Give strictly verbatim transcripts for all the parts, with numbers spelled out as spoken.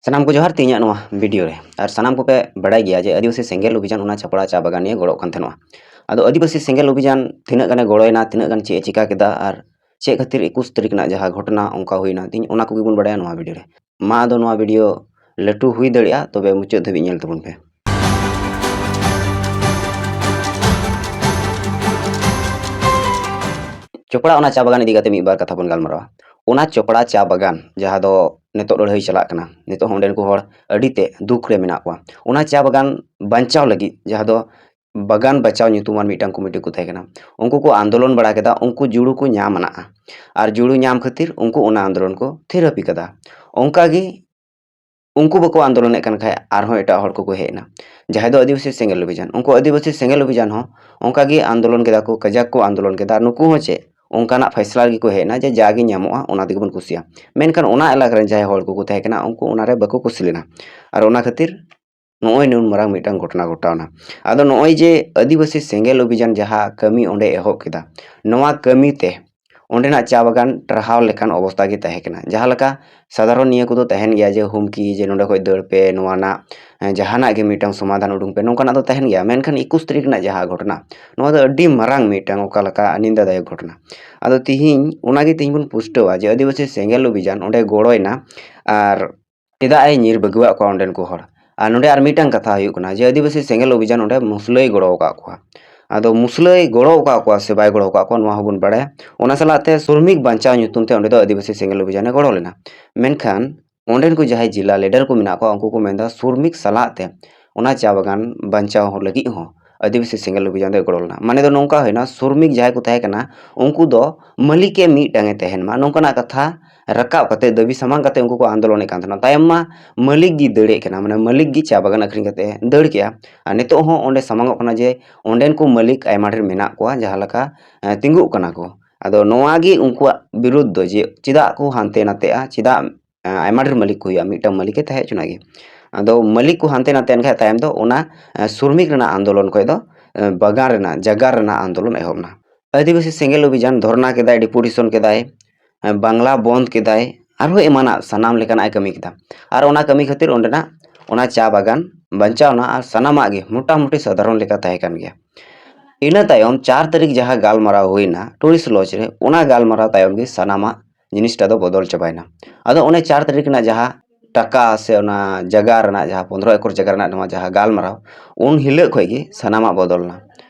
ᱥᱟᱱᱟᱢ ᱠᱚ ᱡᱚᱦᱟᱨ ᱛᱮᱦᱮᱧᱟᱜ ᱱᱚᱣᱟ ᱵᱷᱤᱰᱤᱭᱳ ᱨᱮ᱾ ᱟᱨ ᱥᱟᱱᱟᱢ ᱠᱚᱯᱮ ᱵᱟᱲᱟᱭ ᱜᱮᱭᱟ ᱡᱮ ᱟᱹᱫᱤᱵᱟᱹᱥᱤ ᱥᱮᱸᱜᱮᱞ ᱚᱵᱷᱤᱡᱟᱱ ᱚᱱᱟ ᱪᱟᱯᱲᱟ ᱪᱟ ᱵᱟᱜᱟᱱ ᱱᱤᱭᱮ ᱜᱚᱲᱚᱜ ᱠᱟᱱ ᱛᱟᱦᱮᱱᱚᱜᱼᱟ᱾ ᱟᱫᱚ ᱟᱹᱫᱤᱵᱟᱹᱥᱤ ᱥᱮᱸᱜᱮᱞ ᱚᱵᱷᱤᱡᱟᱱ ᱛᱤᱱᱟᱹᱜ ᱜᱟᱱᱮ ᱜᱚᱲᱚᱭᱮᱱᱟ, ᱛᱤᱱᱟᱹᱜ ᱜᱟᱱ ᱪᱮᱫ ᱮ ᱪᱤᱠᱟ ᱠᱮᱫᱟ ᱟᱨ ᱪᱮᱫ ᱠᱷᱟᱹᱛᱤᱨ ᱮᱠᱩᱥ ᱛᱟᱹᱨᱤᱠᱷ ᱨᱮᱱᱟᱜ ᱡᱟᱦᱟᱸ ᱜᱷᱚᱴᱚᱱᱟ ᱚᱱᱠᱟ ᱦᱩᱭᱱᱟ, ᱛᱮᱦᱮᱧ ᱚᱱᱟ ᱠᱚᱜᱮ ᱵᱚᱱ ᱵᱟᱲᱟᱭᱟ ᱱᱚᱣᱟ ᱵᱷᱤᱰᱤᱭᱳ ᱨᱮ᱾ ᱢᱟ ᱟᱫᱚ ᱱᱚᱣᱟ ᱵᱷᱤᱰᱤᱭᱳ ᱞᱟᱹᱴᱩ ᱦᱩᱭ ᱫᱟᱲᱮᱭᱟᱜᱼᱟ, ᱛᱚᱵᱮ ᱢᱩᱪᱟᱹᱫ ᱫᱷᱟᱹᱵᱤᱡ ᱧᱮᱞ ᱛᱟᱵᱚᱱ ᱯᱮ᱾ ᱪᱚᱯᱲᱟ ᱚᱱᱟ ᱪᱟ ᱵᱟᱜᱟᱱ ᱤᱫᱤ ᱠᱟᱛᱮ ᱢᱤᱫ ᱵᱟᱨ ᱠᱟᱛᱷᱟ ᱵᱚᱱ ᱜᱟᱞᱢᱟᱨᱟᱣᱟ᱾ ᱚᱱᱟ ᱪᱚᱯᱲᱟ ᱪᱟ ᱵᱟᱜᱟᱱ ᱡᱟᱦᱟᱸ ᱫᱚ ᱱᱤᱛᱚᱜ ᱞᱟᱹᱲᱦᱟᱹᱭ ᱪᱟᱞᱟᱜ ᱠᱟᱱᱟ, ᱱᱤᱛᱚᱜ ᱦᱚᱸ ᱚᱸᱰᱮᱱ ᱠᱚ ᱦᱚᱲ ᱟᱹᱰᱤ ᱛᱮ ᱫᱩᱠ ᱨᱮ ᱢᱮᱱᱟᱜ ᱠᱚᱣᱟ᱾ ᱚᱱᱟ ᱪᱟ ᱵᱟᱜᱟᱱ ᱵᱟᱧᱪᱟᱣ ᱞᱟᱹᱜᱤᱫ ᱡᱟᱦᱟᱸ ᱫᱚ ᱵᱟᱜᱟᱱ ᱵᱟᱪᱟᱣ ᱧᱩᱛᱩᱢᱟᱱ ᱢᱤᱫᱴᱟᱝ ᱠᱚᱢᱤᱴᱤ ᱠᱚ ᱛᱟᱦᱮᱸ ᱠᱟᱱᱟ, ᱩᱱᱠᱩ ᱠᱚ ᱟᱱᱫᱳᱞᱚᱱ ᱵᱟᱲᱟ ᱠᱮᱫᱟ, ᱩᱱᱠᱩ ᱡᱩᱲᱩ ᱠᱚ ᱧᱟᱢ ᱟᱱᱟᱜᱼᱟ᱾ ᱟᱨ ᱡᱩᱲᱩ ᱧᱟᱢ ᱠᱷᱟᱹᱛᱤᱨ ᱩᱱᱠᱩ ᱚᱱᱟ ᱟᱱᱫᱳᱞᱚᱱ ᱠᱚ ᱛᱷᱤᱨ ᱦᱟᱹᱯᱤ ᱠᱟᱫᱟ᱾ ᱚᱱᱠᱟ ᱜᱮ ᱩᱱᱠᱩ ᱵᱟᱠᱚ ᱟᱱᱫᱳᱞᱚᱱᱮᱫ ᱠᱟᱱ ᱠᱷᱟᱡ ᱟᱨᱦᱚᱸ ᱮᱴᱟᱜ ᱦᱚᱲ ᱠᱚᱠᱚ ᱦᱮᱡ ᱮᱱᱟ, ᱡᱟᱦᱟᱸᱭ ᱫᱚ ᱟᱹᱫᱤᱵᱟᱹᱥᱤ ᱥᱮᱸᱜᱮᱞ ᱚᱵᱷᱤᱡᱟᱱ᱾ ᱩᱱᱠᱩ ᱟᱹᱫᱤᱵᱟᱹᱥᱤ ᱥᱮᱸᱜᱮᱞ ᱚᱵᱷᱤᱡᱟᱱ ᱦᱚᱸ ᱚᱱᱠᱟ ᱜᱮ ᱟᱱᱫᱳᱞᱚᱱ ᱠᱮᱫᱟ ᱠᱚ, ᱠᱟᱡᱟᱠ ᱠᱚ ᱟᱱᱫᱳᱞᱚᱱ ᱠᱮᱫᱟ᱾ ᱟᱨ ᱱᱩᱠᱩ ᱦᱚᱸ ᱪᱮᱫ ᱚᱱᱠᱟᱱᱟᱜ ᱯᱷᱟᱭᱥᱞᱟ ᱨᱮᱜᱮ ᱠᱚ ᱦᱮᱡ ᱮᱱᱟ ᱡᱮ ᱡᱟ ᱜᱮ ᱧᱟᱢᱚᱜᱼᱟ ᱚᱱᱟ ᱛᱮᱜᱮ ᱵᱚᱱ ᱠᱩᱥᱤᱭᱟᱜᱼᱟ᱾ ᱢᱮᱱᱠᱷᱟᱱ ᱚᱱᱟ ᱮᱞᱟᱠᱟ ᱨᱮᱱ ᱡᱟᱦᱟᱸᱭ ᱦᱚᱲ ᱠᱚᱠᱚ ᱛᱟᱦᱮᱸ ᱠᱟᱱᱟ ᱩᱱᱠᱩ ᱚᱱᱟᱨᱮ ᱵᱟᱠᱚ ᱠᱩᱥᱤ ᱞᱮᱱᱟ᱾ ᱟᱨ ᱚᱱᱟ ᱠᱷᱟᱹᱛᱤᱨ ᱱᱚᱜᱼᱚᱭ ᱱᱩᱱ ᱢᱟᱨᱟᱝ ᱢᱤᱫᱴᱟᱝ ᱜᱷᱚᱴᱚᱱᱟ ᱜᱷᱚᱴᱟᱣᱱᱟ᱾ ᱟᱫᱚ ᱱᱚᱜᱼᱚᱭ ᱡᱮ ᱟᱹᱫᱤᱵᱟᱹᱥᱤ ᱥᱮᱸᱜᱮᱞ ᱚᱵᱷᱤᱡᱟᱱ ᱡᱟᱦᱟᱸ ᱠᱟᱹᱢᱤ ᱚᱸᱰᱮ ᱮᱦᱚᱵ ᱠᱮᱫᱟ, ᱱᱚᱣᱟ ᱠᱟᱹᱢᱤ ᱛᱮ ᱚᱸᱰᱮᱱᱟᱜ ᱪᱟ ᱵᱟᱜᱟᱱ ᱴᱟᱨᱦᱟᱣ ᱞᱮᱠᱟᱱ ᱚᱵᱚᱥᱛᱟ ᱜᱮ ᱛᱟᱦᱮᱸ ᱠᱟᱱᱟ᱾ ᱡᱟᱦᱟᱸ ᱞᱮᱠᱟ ᱥᱟᱫᱷᱟᱨᱚᱱ ᱱᱤᱭᱟᱹ ᱠᱚᱫᱚ ᱛᱟᱦᱮᱱ ᱜᱮᱭᱟ ᱡᱮ ᱦᱩᱢᱠᱤ, ᱡᱮ ᱱᱚᱸᱰᱮ ᱠᱷᱚᱡ ᱫᱟᱹᱲ ᱯᱮ, ᱱᱚᱣᱟ ᱨᱮᱱᱟᱜ, ᱮᱸ, ᱡᱟᱦᱟᱱᱟᱜ ᱜᱮ ᱢᱤᱫᱴᱟᱝ ᱥᱚᱢᱟᱫᱷᱟᱱ ᱩᱰᱩᱝ ᱯᱮ, ᱱᱚᱝᱠᱟᱱᱟᱜ ᱫᱚ ᱛᱟᱦᱮᱱ ᱜᱮᱭᱟ᱾ ᱢᱮᱱᱠᱷᱟᱱ ᱮᱠᱩᱥ ᱛᱟᱹᱨᱤᱠᱷ ᱨᱮᱱᱟᱜ ᱡᱟᱦᱟᱸ ᱜᱷᱚᱴᱚᱱᱟ, ᱱᱚᱣᱟ ᱫᱚ ᱟᱹᱰᱤ ᱢᱟᱨᱟᱝ ᱢᱤᱫᱴᱟᱝ ᱚᱠᱟ ᱞᱮᱠᱟ ᱱᱤᱱᱫᱟᱫᱟᱭᱚᱠ ᱜᱷᱚᱴᱚᱱᱟ᱾ ᱟᱫᱚ ᱛᱤᱦᱤᱧ ᱚᱱᱟᱜᱮ ᱛᱤᱦᱤᱧ ᱵᱚᱱ ᱯᱩᱥᱴᱟᱹᱣᱟ ᱡᱮ ᱟᱹᱫᱤᱵᱟᱹᱥᱤ ᱥᱮᱸᱜᱮᱞ ᱚᱵᱷᱤᱡᱟᱱ ᱚᱸᱰᱮ ᱜᱚᱲᱚᱭᱮᱱᱟ ᱟᱨ ᱪᱮᱫᱟᱜ ᱮ ᱧᱤᱨ ᱵᱟᱹᱜᱤᱣᱟᱜ ᱠᱚᱣᱟ ᱚᱸᱰᱮᱱ ᱠᱚ ᱦᱚᱲ᱾ ᱟᱨ ᱱᱚᱰᱮ ᱟᱨ ᱢᱤᱫᱴᱟᱝ ᱠᱟᱛᱷᱟ ᱦᱩᱭᱩᱜ ᱠᱟᱱᱟ ᱡᱮ ᱟᱹᱫᱤᱵᱟᱹᱥᱤ ᱥᱮᱸᱜᱮᱞ ᱚᱵᱷᱤᱡᱟᱱ ᱚᱸᱰᱮ ᱢᱩᱥᱞᱟᱹᱭ ᱜᱚᱲᱚ ᱟᱠᱟᱫ ᱠᱚᱣᱟ᱾ ᱟᱫᱚ ᱢᱩᱥᱞᱟᱹᱭ ᱜᱚᱲᱚ ᱟᱠᱟᱫ ᱠᱚᱣᱟ ᱥᱮ ᱵᱟᱭ ᱜᱚᱲᱚ ᱟᱠᱟᱫ ᱠᱚᱣᱟ, ᱱᱚᱣᱟ ᱦᱚᱸᱵᱚᱱ ᱵᱟᱲᱟᱭᱟ᱾ ᱚᱱᱟ ᱥᱟᱞᱟᱜ ᱛᱮ ᱥᱨᱚᱢᱤᱠ ᱵᱟᱧᱪᱟᱣ ᱧᱩᱛᱩᱢ ᱛᱮ ᱚᱸᱰᱮ ᱫᱚ ᱟᱹᱫᱤᱵᱟᱹᱥᱤ ᱥᱮᱸᱜᱮᱞ ᱚᱵᱷᱤᱡᱟᱱᱮ ᱜᱚᱲᱚ ᱞᱮᱱᱟ᱾ ᱢᱮᱱᱠᱷᱟᱱ ᱚᱸᱰᱮᱱ ᱠᱚ ᱡᱟᱦᱟᱸᱭ ᱡᱮᱞᱟ ᱞᱤᱰᱟᱨ ᱠᱚ ᱢᱮᱱᱟᱜ ᱠᱚᱣᱟ, ᱩᱱᱠᱩ ᱠᱚ ᱢᱮᱱᱫᱟ ᱥᱨᱚᱢᱤᱠ ᱥᱟᱞᱟᱜ ᱛᱮ ᱚᱱᱟ ᱪᱟ ᱵᱟᱜᱟᱱ ᱵᱟᱧᱪᱟᱣ ᱞᱟᱹᱜᱤᱫ ᱦᱚᱸ ᱟᱹᱫᱤᱵᱟᱹᱥᱤ ᱥᱮᱸᱜᱮᱞ ᱚᱵᱷᱤᱡᱟᱱ ᱫᱚᱭ ᱜᱚᱲᱚ ᱞᱮᱱᱟ᱾ ᱢᱟᱱᱮ ᱫᱚ ᱱᱚᱝᱠᱟ ᱦᱩᱭᱱᱟ, ᱥᱨᱚᱢᱤᱠ ᱡᱟᱦᱟᱸᱭ ᱠᱚ ᱛᱟᱦᱮᱸ ᱠᱟᱱᱟ, ᱩᱱᱠᱩ ᱫᱚ ᱢᱟᱹᱞᱤᱠ ᱮ ᱢᱤᱫᱴᱟᱝ ᱮ ᱛᱟᱦᱮᱱ ᱢᱟ, ᱱᱚᱝᱠᱟᱱᱟᱜ ᱠᱟᱛᱷᱟ ᱨᱟᱠᱟᱵ ᱠᱟᱛᱮ, ᱫᱟᱹᱵᱤ ᱥᱟᱢᱟᱝ ᱠᱟᱛᱮ ᱩᱱᱠᱩ ᱠᱚ ᱟᱱᱫᱳᱞᱚᱱᱮᱫ ᱠᱟᱱ ᱛᱟᱦᱮᱱᱟ᱾ ᱛᱟᱭᱚᱢ ᱢᱟ ᱢᱟᱹᱞᱤᱠ ᱜᱮ ᱫᱟᱹᱲᱮᱫ ᱠᱟᱱᱟ, ᱢᱟᱱᱮ ᱢᱟᱹᱞᱤᱠ ᱜᱮ ᱪᱟ ᱵᱟᱜᱟᱱ ᱟᱹᱠᱷᱨᱤᱧ ᱠᱟᱛᱮ ᱫᱟᱹᱲ ᱠᱮᱜᱼᱟ᱾ ᱟᱨ ᱱᱤᱛᱚᱜ ᱦᱚᱸ ᱚᱸᱰᱮ ᱥᱟᱢᱟᱝᱚᱜ ᱠᱟᱱᱟ ᱡᱮ ᱚᱸᱰᱮᱱ ᱠᱚ ᱢᱟᱹᱞᱤᱠ ᱟᱭᱢᱟ ᱰᱷᱮᱨ ᱢᱮᱱᱟᱜ ᱠᱚᱣᱟ, ᱡᱟᱦᱟᱸ ᱞᱮᱠᱟ, ᱮᱸ, ᱛᱤᱸᱜᱩᱜ ᱠᱟᱱᱟ ᱠᱚ᱾ ᱟᱫᱚ ᱱᱚᱣᱟ ᱜᱮ ᱩᱱᱠᱩᱣᱟᱜ ᱵᱤᱨᱩᱫᱽ ᱫᱚ, ᱡᱮ ᱪᱮᱫᱟᱜ ᱠᱚ ᱦᱟᱱᱛᱮ ᱱᱟᱛᱮᱜᱼᱟ, ᱪᱮᱫᱟᱜ, ᱮᱸ, ᱟᱭᱢᱟ ᱰᱷᱮᱨ ᱢᱟᱹᱞᱤᱠ ᱠᱚ ᱦᱩᱭᱩᱜᱼᱟ, ᱢᱤᱫᱴᱟᱝ ᱢᱟᱹᱞᱤᱠ ᱮ ᱛᱟᱦᱮᱸ ᱦᱚᱪᱚᱱᱟᱜ ᱜᱮ᱾ ᱟᱫᱚ ᱢᱟᱹᱞᱤᱠ ᱠᱚ ᱦᱟᱱᱛᱮ ᱱᱟᱛᱮ ᱮᱱ ᱠᱷᱟᱡ ᱛᱟᱭᱚᱢ ᱫᱚ ᱚᱱᱟ, ᱮᱸ, ᱥᱨᱚᱢᱤᱠ ᱨᱮᱱᱟᱜ ᱟᱱᱫᱳᱞᱚᱱ ᱠᱷᱚᱡ ᱫᱚ, ᱮᱸ, ᱵᱟᱜᱟᱱ ᱨᱮᱱᱟᱜ, ᱡᱟᱜᱟᱨ ᱨᱮᱱᱟᱜ ᱟᱱᱫᱳᱞᱚᱱ ᱮᱦᱚᱵ ᱮᱱᱟ᱾ ᱟᱹᱫᱤᱵᱟᱹᱥᱤ ᱥᱮᱸᱜᱮᱞ ᱚᱵᱷᱤᱡᱟᱱ ᱫᱷᱚᱨᱱᱟ ᱠᱮᱫᱟᱭ, ᱰᱮᱯᱩᱴᱮᱥᱚᱱ ᱠᱮᱫᱟᱭ, ᱮᱸ, ᱵᱟᱝᱞᱟ ᱵᱚᱱᱫ ᱠᱮᱫᱟᱭ, ᱟᱨᱦᱚᱸ ᱮᱢᱟᱱᱟᱜ ᱥᱟᱱᱟᱢ ᱞᱮᱠᱟᱱᱟᱜ ᱮ ᱠᱟᱹᱢᱤ ᱠᱮᱫᱟ᱾ ᱟᱨ ᱚᱱᱟ ᱠᱟᱹᱢᱤ ᱠᱷᱟᱹᱛᱤᱨ ᱚᱸᱰᱮᱱᱟᱜ ᱚᱱᱟ ᱪᱟ ᱵᱟᱜᱟᱱ ᱵᱟᱧᱪᱟᱣ ᱮᱱᱟ ᱟᱨ ᱥᱟᱱᱟᱢᱟᱜ ᱜᱮ ᱢᱚᱴᱟᱢᱩᱴᱤ ᱥᱟᱫᱷᱟᱨᱚᱱ ᱞᱮᱠᱟ ᱛᱟᱦᱮᱸ ᱠᱟᱱ ᱜᱮᱭᱟ᱾ ᱤᱱᱟᱹ ᱛᱟᱭᱚᱢ ᱪᱟᱨ ᱛᱟᱹᱨᱤᱠᱷ ᱡᱟᱦᱟᱸ ᱜᱟᱞᱢᱟᱨᱟᱣ ᱦᱩᱭᱱᱟ ᱴᱩᱨᱤᱥᱴ ᱞᱚᱡᱽ ᱨᱮ, ᱚᱱᱟ ᱜᱟᱞᱢᱟᱨᱟᱣ ᱛᱟᱭᱚᱢ ᱜᱮ ᱥᱟᱱᱟᱢᱟᱜ ᱡᱤᱱᱤᱥᱴᱟ ᱫᱚ ᱵᱚᱫᱚᱞ ᱪᱟᱵᱟᱭᱮᱱᱟ᱾ ᱟᱫᱚ ᱚᱱᱮ ᱪᱟᱨ ᱛᱟᱹᱨᱤᱠᱷ ᱨᱮᱱᱟᱜ ᱡᱟᱦᱟᱸ ᱴᱟᱠᱟ ᱥᱮ ᱚᱱᱟ ᱡᱟᱭᱜᱟ ᱨᱮᱱᱟᱜ ᱡᱟᱦᱟᱸ ᱯᱚᱱᱫᱽᱨᱚ ᱮᱠᱚᱨ ᱡᱟᱭᱜᱟ ᱨᱮᱱᱟᱜ ᱱᱚᱣᱟ ᱡᱟᱦᱟᱸ ᱜᱟᱞᱢᱟᱨᱟᱣ, ᱩᱱ ᱦᱤᱞᱳᱜ ᱠᱷᱚᱱ ᱜᱮ ᱥᱟᱱᱟᱢᱟᱜ ᱵᱚᱫᱚᱞ ᱮᱱᱟ᱾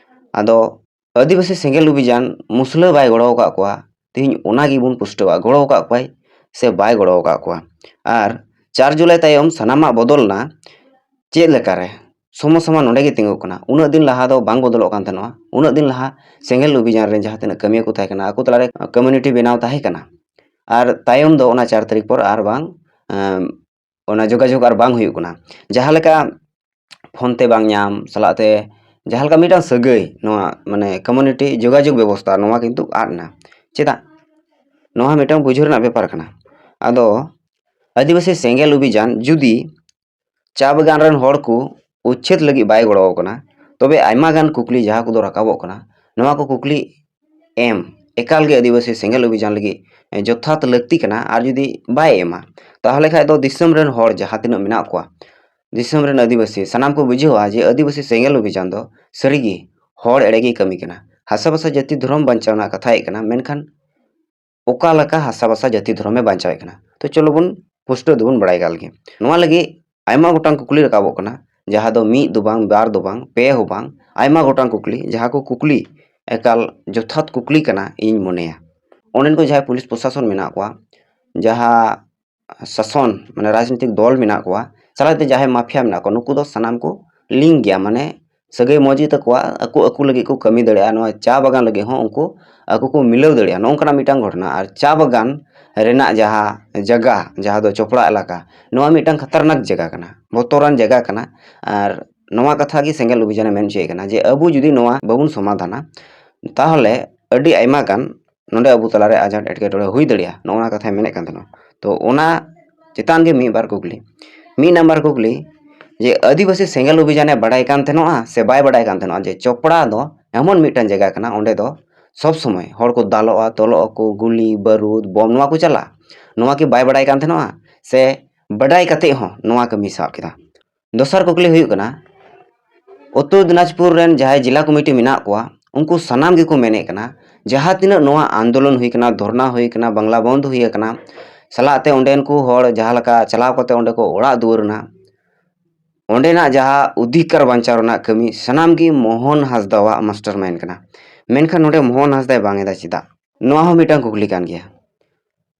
ᱟᱫᱚ ᱟᱹᱫᱤᱵᱟᱹᱥᱤ ᱥᱮᱸᱜᱮᱞ ᱚᱵᱷᱤᱡᱟᱱ ᱢᱩᱥᱞᱟᱹ ᱵᱟᱭ ᱜᱚᱲᱚ ᱟᱠᱟᱫ ᱠᱚᱣᱟ, ᱛᱮᱦᱮᱧ ᱚᱱᱟ ᱜᱮᱵᱚᱱ ᱯᱩᱥᱴᱟᱹᱣᱟ, ᱜᱚᱲᱚ ᱟᱠᱟᱫ ᱠᱚᱣᱟᱭ ᱥᱮ ᱵᱟᱭ ᱜᱚᱲᱚ ᱟᱠᱟᱫ ᱠᱚᱣᱟ᱾ ᱟᱨ ᱪᱟᱨ ᱡᱩᱞᱟᱭ ᱛᱟᱭᱚᱢ ᱥᱟᱱᱟᱢᱟᱜ ᱵᱚᱫᱚᱞ ᱮᱱᱟ᱾ ᱪᱮᱫ ᱞᱮᱠᱟᱨᱮ? ᱥᱚᱢᱚᱥᱥᱟ ᱢᱟ ᱱᱚᱰᱮ ᱜᱮ ᱛᱤᱸᱜᱩᱜ ᱠᱟᱱᱟ᱾ ᱩᱱᱟᱹᱜ ᱫᱤᱱ ᱞᱟᱦᱟ ᱫᱚ ᱵᱟᱝ ᱵᱚᱫᱚᱞᱚᱜ ᱠᱟᱱ ᱛᱟᱦᱮᱱᱚᱜᱼᱟ, ᱩᱱᱟᱹᱜ ᱫᱤᱱ ᱞᱟᱦᱟ ᱥᱮᱸᱜᱮᱞ ᱚᱵᱷᱤᱡᱟᱱ ᱨᱮᱱ ᱡᱟᱦᱟᱸ ᱛᱤᱱᱟᱹᱜ ᱠᱟᱹᱢᱤᱭᱟᱹ ᱠᱚ ᱛᱟᱦᱮᱸ ᱠᱟᱱᱟ, ᱟᱠᱚ ᱛᱟᱞᱟᱨᱮ ᱠᱚᱢᱤᱭᱩᱱᱤᱴᱤ ᱵᱮᱱᱟᱣ ᱛᱟᱦᱮᱸ ᱠᱟᱱᱟ᱾ ᱟᱨ ᱛᱟᱭᱚᱢ ᱫᱚ ᱚᱱᱟ ᱪᱟᱨ ᱛᱟᱹᱨᱤᱠᱷ ᱯᱚᱨ ᱟᱨ ᱵᱟᱝ, ᱮᱸ, ᱚᱱᱟ ᱡᱳᱜᱟᱡᱳᱜᱽ ᱟᱨ ᱵᱟᱝ ᱦᱩᱭᱩᱜ ᱠᱟᱱᱟ᱾ ᱡᱟᱦᱟᱸ ᱞᱮᱠᱟ ᱯᱷᱳᱱ ᱛᱮ ᱵᱟᱝ ᱧᱟᱢ ᱥᱟᱞᱟᱜ ᱛᱮ ᱡᱟᱦᱟᱸ ᱞᱮᱠᱟ ᱢᱤᱫᱴᱟᱝ ᱥᱟᱹᱜᱟᱹᱭ, ᱱᱚᱣᱟ ᱢᱟᱱᱮ ᱠᱚᱢᱤᱭᱩᱱᱤᱴᱤ ᱡᱳᱜᱟᱡᱳᱜᱽ ᱵᱮᱵᱚᱥᱛᱷᱟ, ᱱᱚᱣᱟ ᱠᱤᱱᱛᱩ ᱟᱫ ᱮᱱᱟ᱾ ᱪᱮᱫᱟᱜ? ᱱᱚᱣᱟ ᱢᱤᱫᱴᱟᱝ ᱵᱩᱡᱷᱟᱹᱣ ᱨᱮᱱᱟᱜ ᱵᱮᱯᱟᱨ ᱠᱟᱱᱟ᱾ ᱟᱫᱚ ᱟᱹᱫᱤᱵᱟᱹᱥᱤ ᱥᱮᱸᱜᱮᱞ ᱚᱵᱷᱤᱡᱟᱱ ᱡᱩᱫᱤ ᱪᱟ ᱵᱟᱜᱟᱱ ᱨᱮᱱ ᱦᱚᱲ ᱠᱚ ᱩᱪᱪᱷᱮᱫ ᱞᱟᱹᱜᱤᱫ ᱵᱟᱭ ᱜᱚᱲᱚ ᱟᱠᱟᱱᱟ, ᱛᱚᱵᱮ ᱟᱭᱢᱟ ᱜᱟᱱ ᱠᱩᱠᱞᱤ ᱡᱟᱦᱟᱸ ᱠᱚᱫᱚ ᱨᱟᱠᱟᱵᱚᱜ ᱠᱟᱱᱟ, ᱱᱚᱣᱟ ᱠᱚ ᱠᱩᱠᱞᱤ ᱮᱢ ᱮᱠᱟᱞ ᱜᱮ ᱟᱹᱫᱤᱵᱟᱹᱥᱤ ᱥᱮᱸᱜᱮᱞ ᱚᱵᱷᱤᱡᱟᱱ ᱞᱟᱹᱜᱤᱫ ᱡᱚᱛᱷᱟᱛ ᱞᱟᱹᱠᱛᱤ ᱠᱟᱱᱟ᱾ ᱟᱨ ᱡᱩᱫᱤ ᱵᱟᱭ ᱮᱢᱟ, ᱛᱟᱦᱚᱞᱮ ᱠᱷᱟᱡ ᱫᱚ ᱫᱤᱥᱚᱢ ᱨᱮᱱ ᱦᱚᱲ ᱡᱟᱦᱟᱸ ᱛᱤᱱᱟᱹᱜ ᱢᱮᱱᱟᱜ ᱠᱚᱣᱟ, ᱫᱤᱥᱚᱢ ᱨᱮᱱ ᱟᱹᱫᱤᱵᱟᱹᱥᱤ ᱥᱟᱱᱟᱢ ᱠᱚ ᱵᱩᱡᱷᱟᱹᱣᱟ ᱡᱮ ᱟᱹᱫᱤᱵᱟᱹᱥᱤ ᱥᱮᱸᱜᱮᱞ ᱚᱵᱷᱤᱡᱟᱱ ᱫᱚ ᱥᱟᱹᱨᱤᱜᱮ ᱦᱚᱲ ᱮᱲᱮ ᱜᱮᱭ ᱠᱟᱹᱢᱤ ᱠᱟᱱᱟ᱾ ᱦᱟᱥᱟ ᱵᱷᱟᱥᱟ ᱡᱟᱹᱛᱤ ᱫᱷᱚᱨᱚᱢ ᱵᱟᱧᱪᱟᱣ ᱨᱮᱱᱟᱜ ᱠᱟᱛᱷᱟ ᱦᱮᱡ ᱠᱟᱱᱟ, ᱢᱮᱱᱠᱷᱟᱱ ᱚᱠᱟ ᱞᱮᱠᱟ ᱦᱟᱥᱟ ᱵᱷᱟᱥᱟ ᱡᱟᱹᱛᱤ ᱫᱷᱚᱨᱚᱢᱮ ᱵᱟᱧᱪᱟᱣᱮᱫ ᱠᱟᱱᱟ? ᱛᱚ ᱪᱚᱞᱚ ᱵᱚᱱ ᱯᱩᱥᱴᱟᱹᱣ ᱫᱚᱵᱚᱱ ᱵᱟᱲᱟᱭ ᱜᱟᱞ ᱜᱮ᱾ ᱱᱚᱣᱟ ᱞᱟᱹᱜᱤᱫ ᱟᱭᱢᱟ ᱜᱚᱴᱟᱝ ᱠᱩᱠᱞᱤ ᱨᱟᱠᱟᱵᱚᱜ ᱠᱟᱱᱟ, ᱡᱟᱦᱟᱸ ᱫᱚ ᱢᱤᱫ ᱫᱚ ᱵᱟᱝ, ᱵᱟᱨ ᱫᱚ ᱵᱟᱝ, ᱯᱮ ᱦᱚᱸ ᱵᱟᱝ, ᱟᱭᱢᱟ ᱜᱚᱴᱟᱝ ᱠᱩᱠᱞᱤ, ᱡᱟᱦᱟᱸ ᱠᱚ ᱠᱩᱠᱞᱤ ᱮᱠᱟᱞ ᱡᱚᱛᱷᱟᱛ ᱠᱩᱠᱞᱤ ᱠᱟᱱᱟ ᱤᱧ ᱢᱚᱱᱮᱭᱟ᱾ ᱚᱸᱰᱮᱱ ᱠᱚ ᱡᱟᱦᱟᱸᱭ ᱯᱩᱞᱤᱥ ᱯᱨᱚᱥᱟᱥᱚᱱ ᱢᱮᱱᱟᱜ ᱠᱚᱣᱟ, ᱡᱟᱦᱟᱸ ᱥᱟᱥᱚᱱ, ᱢᱟᱱᱮ ᱨᱟᱡᱽᱱᱤᱛᱤᱠ ᱫᱚᱞ ᱢᱮᱱᱟᱜ ᱠᱚᱣᱟ, ᱥᱟᱞᱟᱜ ᱛᱮ ᱡᱟᱦᱟᱸᱭ ᱢᱟᱯᱷᱤᱭᱟ ᱢᱮᱱᱟᱜ ᱠᱚᱣᱟ, ᱱᱩᱠᱩ ᱫᱚ ᱥᱟᱱᱟᱢ ᱠᱚ ᱞᱤᱝᱠ ᱜᱮᱭᱟ, ᱢᱟᱱᱮ ᱥᱟᱹᱜᱟᱹᱭ ᱢᱚᱡᱽ ᱜᱮ ᱛᱟᱠᱚᱣᱟ, ᱟᱠᱚ ᱟᱠᱚ ᱞᱟᱹᱜᱤᱫ ᱠᱚ ᱠᱟᱹᱢᱤ ᱫᱟᱲᱮᱭᱟᱜᱼᱟ, ᱱᱚᱣᱟ ᱪᱟ ᱵᱟᱜᱟᱱ ᱞᱟᱹᱜᱤᱫ ᱦᱚᱸ ᱩᱱᱠᱩ ᱟᱠᱚ ᱠᱚ ᱢᱤᱞᱟᱹᱣ ᱫᱟᱲᱮᱭᱟᱜᱼᱟ᱾ ᱱᱚᱜᱼᱚ ᱱᱚᱝᱠᱟᱱᱟᱜ ᱢᱤᱫᱴᱟᱝ ᱜᱷᱚᱴᱚᱱᱟ᱾ ᱟᱨ ᱪᱟ ᱵᱟᱜᱟᱱ ᱨᱮᱱᱟᱜ ᱡᱟᱦᱟᱸ ᱡᱟᱭᱜᱟ, ᱡᱟᱦᱟᱸ ᱫᱚ ᱪᱚᱯᱲᱟ ᱮᱞᱟᱠᱟ, ᱱᱚᱣᱟ ᱢᱤᱫᱴᱟᱝ ᱠᱷᱟᱛᱟᱨᱱᱟᱠ ᱡᱟᱭᱜᱟ ᱠᱟᱱᱟ, ᱵᱚᱛᱚᱨᱟᱱ ᱡᱟᱭᱜᱟ ᱠᱟᱱᱟ᱾ ᱟᱨ ᱱᱚᱣᱟ ᱠᱟᱛᱷᱟ ᱜᱮ ᱥᱮᱸᱜᱮᱞ ᱚᱵᱷᱤᱡᱟᱱᱮ ᱢᱮᱱ ᱦᱚᱪᱚᱭᱮᱫ ᱠᱟᱱᱟ ᱡᱮ ᱟᱵᱚ ᱡᱩᱫᱤ ᱱᱚᱣᱟ ᱵᱟᱵᱚᱱ ᱥᱚᱢᱟᱫᱷᱟᱱᱟ, ᱛᱟᱦᱚᱞᱮ ᱟᱹᱰᱤ ᱟᱭᱢᱟ ᱜᱟᱱ ᱱᱚᱰᱮ ᱟᱵᱚ ᱛᱟᱞᱟᱨᱮ ᱟᱡᱷᱟᱴ ᱮᱴᱠᱮᱴᱚᱬᱮ ᱦᱩᱭ ᱫᱟᱲᱮᱭᱟᱜᱼᱟ, ᱱᱚᱜᱼᱚ ᱱᱟ ᱠᱟᱛᱷᱟᱭ ᱢᱮᱱᱮᱫ ᱠᱟᱱ ᱛᱟᱦᱮᱱᱟ᱾ ᱛᱚ ᱚᱱᱟ ᱪᱮᱛᱟᱱ ᱜᱮ ᱢᱤᱫ ᱵᱟᱨ ᱠᱩᱠᱞᱤ᱾ ᱢᱤᱫ ᱱᱟᱢᱵᱟᱨ ᱠᱩᱠᱞᱤ, ᱡᱮ ᱟᱹᱫᱤᱵᱟᱹᱥᱤ ᱥᱮᱸᱜᱮᱞ ᱚᱵᱷᱤᱡᱟᱱᱮ ᱵᱟᱲᱟᱭ ᱠᱟᱱ ᱛᱟᱦᱮᱱᱚᱜᱼᱟ ᱥᱮ ᱵᱟᱭ ᱵᱟᱲᱟᱭ ᱠᱟᱱ ᱛᱟᱦᱮᱱᱚᱜᱼᱟ ᱡᱮ ᱪᱚᱯᱲᱟ ᱫᱚ ᱮᱢᱚᱱ ᱢᱤᱫᱴᱟᱝ ᱡᱟᱭᱜᱟ ᱠᱟᱱᱟ, ᱚᱸᱰᱮ ᱫᱚ ᱥᱚᱵᱽ ᱥᱚᱢᱚᱭ ᱦᱚᱲ ᱠᱚ ᱫᱟᱞᱚᱜᱼᱟ, ᱛᱚᱞᱚᱜ ᱟᱠᱚ, ᱜᱩᱞᱤ, ᱵᱟᱹᱨᱩᱫ, ᱵᱚᱢ, ᱱᱚᱣᱟ ᱠᱚ ᱪᱟᱞᱟᱜᱼᱟ᱾ ᱱᱚᱣᱟ ᱠᱤ ᱵᱟᱭ ᱵᱟᱰᱟᱭ ᱠᱟᱱ ᱛᱟᱦᱮᱱᱚᱜᱼᱟ? ᱥᱮ ᱵᱟᱰᱟᱭ ᱠᱟᱛᱮ ᱦᱚᱸ ᱱᱚᱣᱟ ᱠᱟᱹᱢᱤ ᱥᱟᱵ ᱠᱮᱫᱟ? ᱫᱚᱥᱟᱨ ᱠᱩᱠᱞᱤ ᱦᱩᱭᱩᱜ ᱠᱟᱱᱟ, ᱩᱛᱛᱚᱨ ᱫᱤᱱᱟᱡᱽᱯᱩᱨ ᱨᱮᱱ ᱡᱟᱦᱟᱸᱭ ᱡᱮᱞᱟ ᱠᱚᱢᱤᱴᱤ ᱢᱮᱱᱟᱜ ᱠᱚᱣᱟ, ᱩᱱᱠᱩ ᱥᱟᱱᱟᱢ ᱜᱮᱠᱚ ᱢᱮᱱᱮᱫ ᱠᱟᱱᱟ, ᱡᱟᱦᱟᱸ ᱛᱤᱱᱟᱹᱜ ᱱᱚᱣᱟ ᱟᱱᱫᱳᱞᱚᱱ ᱦᱩᱭ ᱠᱟᱱᱟ, ᱫᱷᱚᱨᱱᱟ ᱦᱩᱭ ᱠᱟᱱᱟ, ᱵᱟᱝᱞᱟ ᱵᱚᱱᱫᱷ ᱦᱩᱭ ᱟᱠᱟᱱᱟ, ᱥᱟᱞᱟᱜ ᱛᱮ ᱚᱸᱰᱮᱱ ᱠᱚ ᱦᱚᱲ ᱡᱟᱦᱟᱸ ᱞᱮᱠᱟ ᱪᱟᱞᱟᱣ ᱠᱟᱛᱮ ᱚᱸᱰᱮ ᱠᱚ ᱚᱲᱟᱜ ᱫᱩᱣᱟᱹᱨ ᱮᱱᱟ, ᱚᱸᱰᱮᱱᱟᱜ ᱡᱟᱦᱟᱸ ᱚᱫᱷᱤᱠᱟᱨ ᱵᱟᱧᱪᱟᱣ ᱨᱮᱱᱟᱜ ᱠᱟᱹᱢᱤ ᱥᱟᱱᱟᱢ ᱜᱮ ᱢᱳᱦᱚᱱ ᱦᱟᱸᱥᱫᱟᱣᱟᱜ ᱢᱟᱥᱴᱟᱨ ᱢᱟᱭᱤᱱᱰ ᱠᱟᱱᱟ᱾ ᱢᱮᱱᱠᱷᱟᱱ ᱱᱚᱰᱮ ᱢᱳᱦᱚᱱ ᱦᱟᱸᱥᱫᱟᱭ ᱵᱟᱝ ᱮᱫᱟ, ᱪᱮᱫᱟᱜ? ᱱᱚᱣᱟ ᱦᱚᱸ ᱢᱤᱫᱴᱟᱝ ᱠᱩᱠᱞᱤ ᱠᱟᱱ ᱜᱮᱭᱟ᱾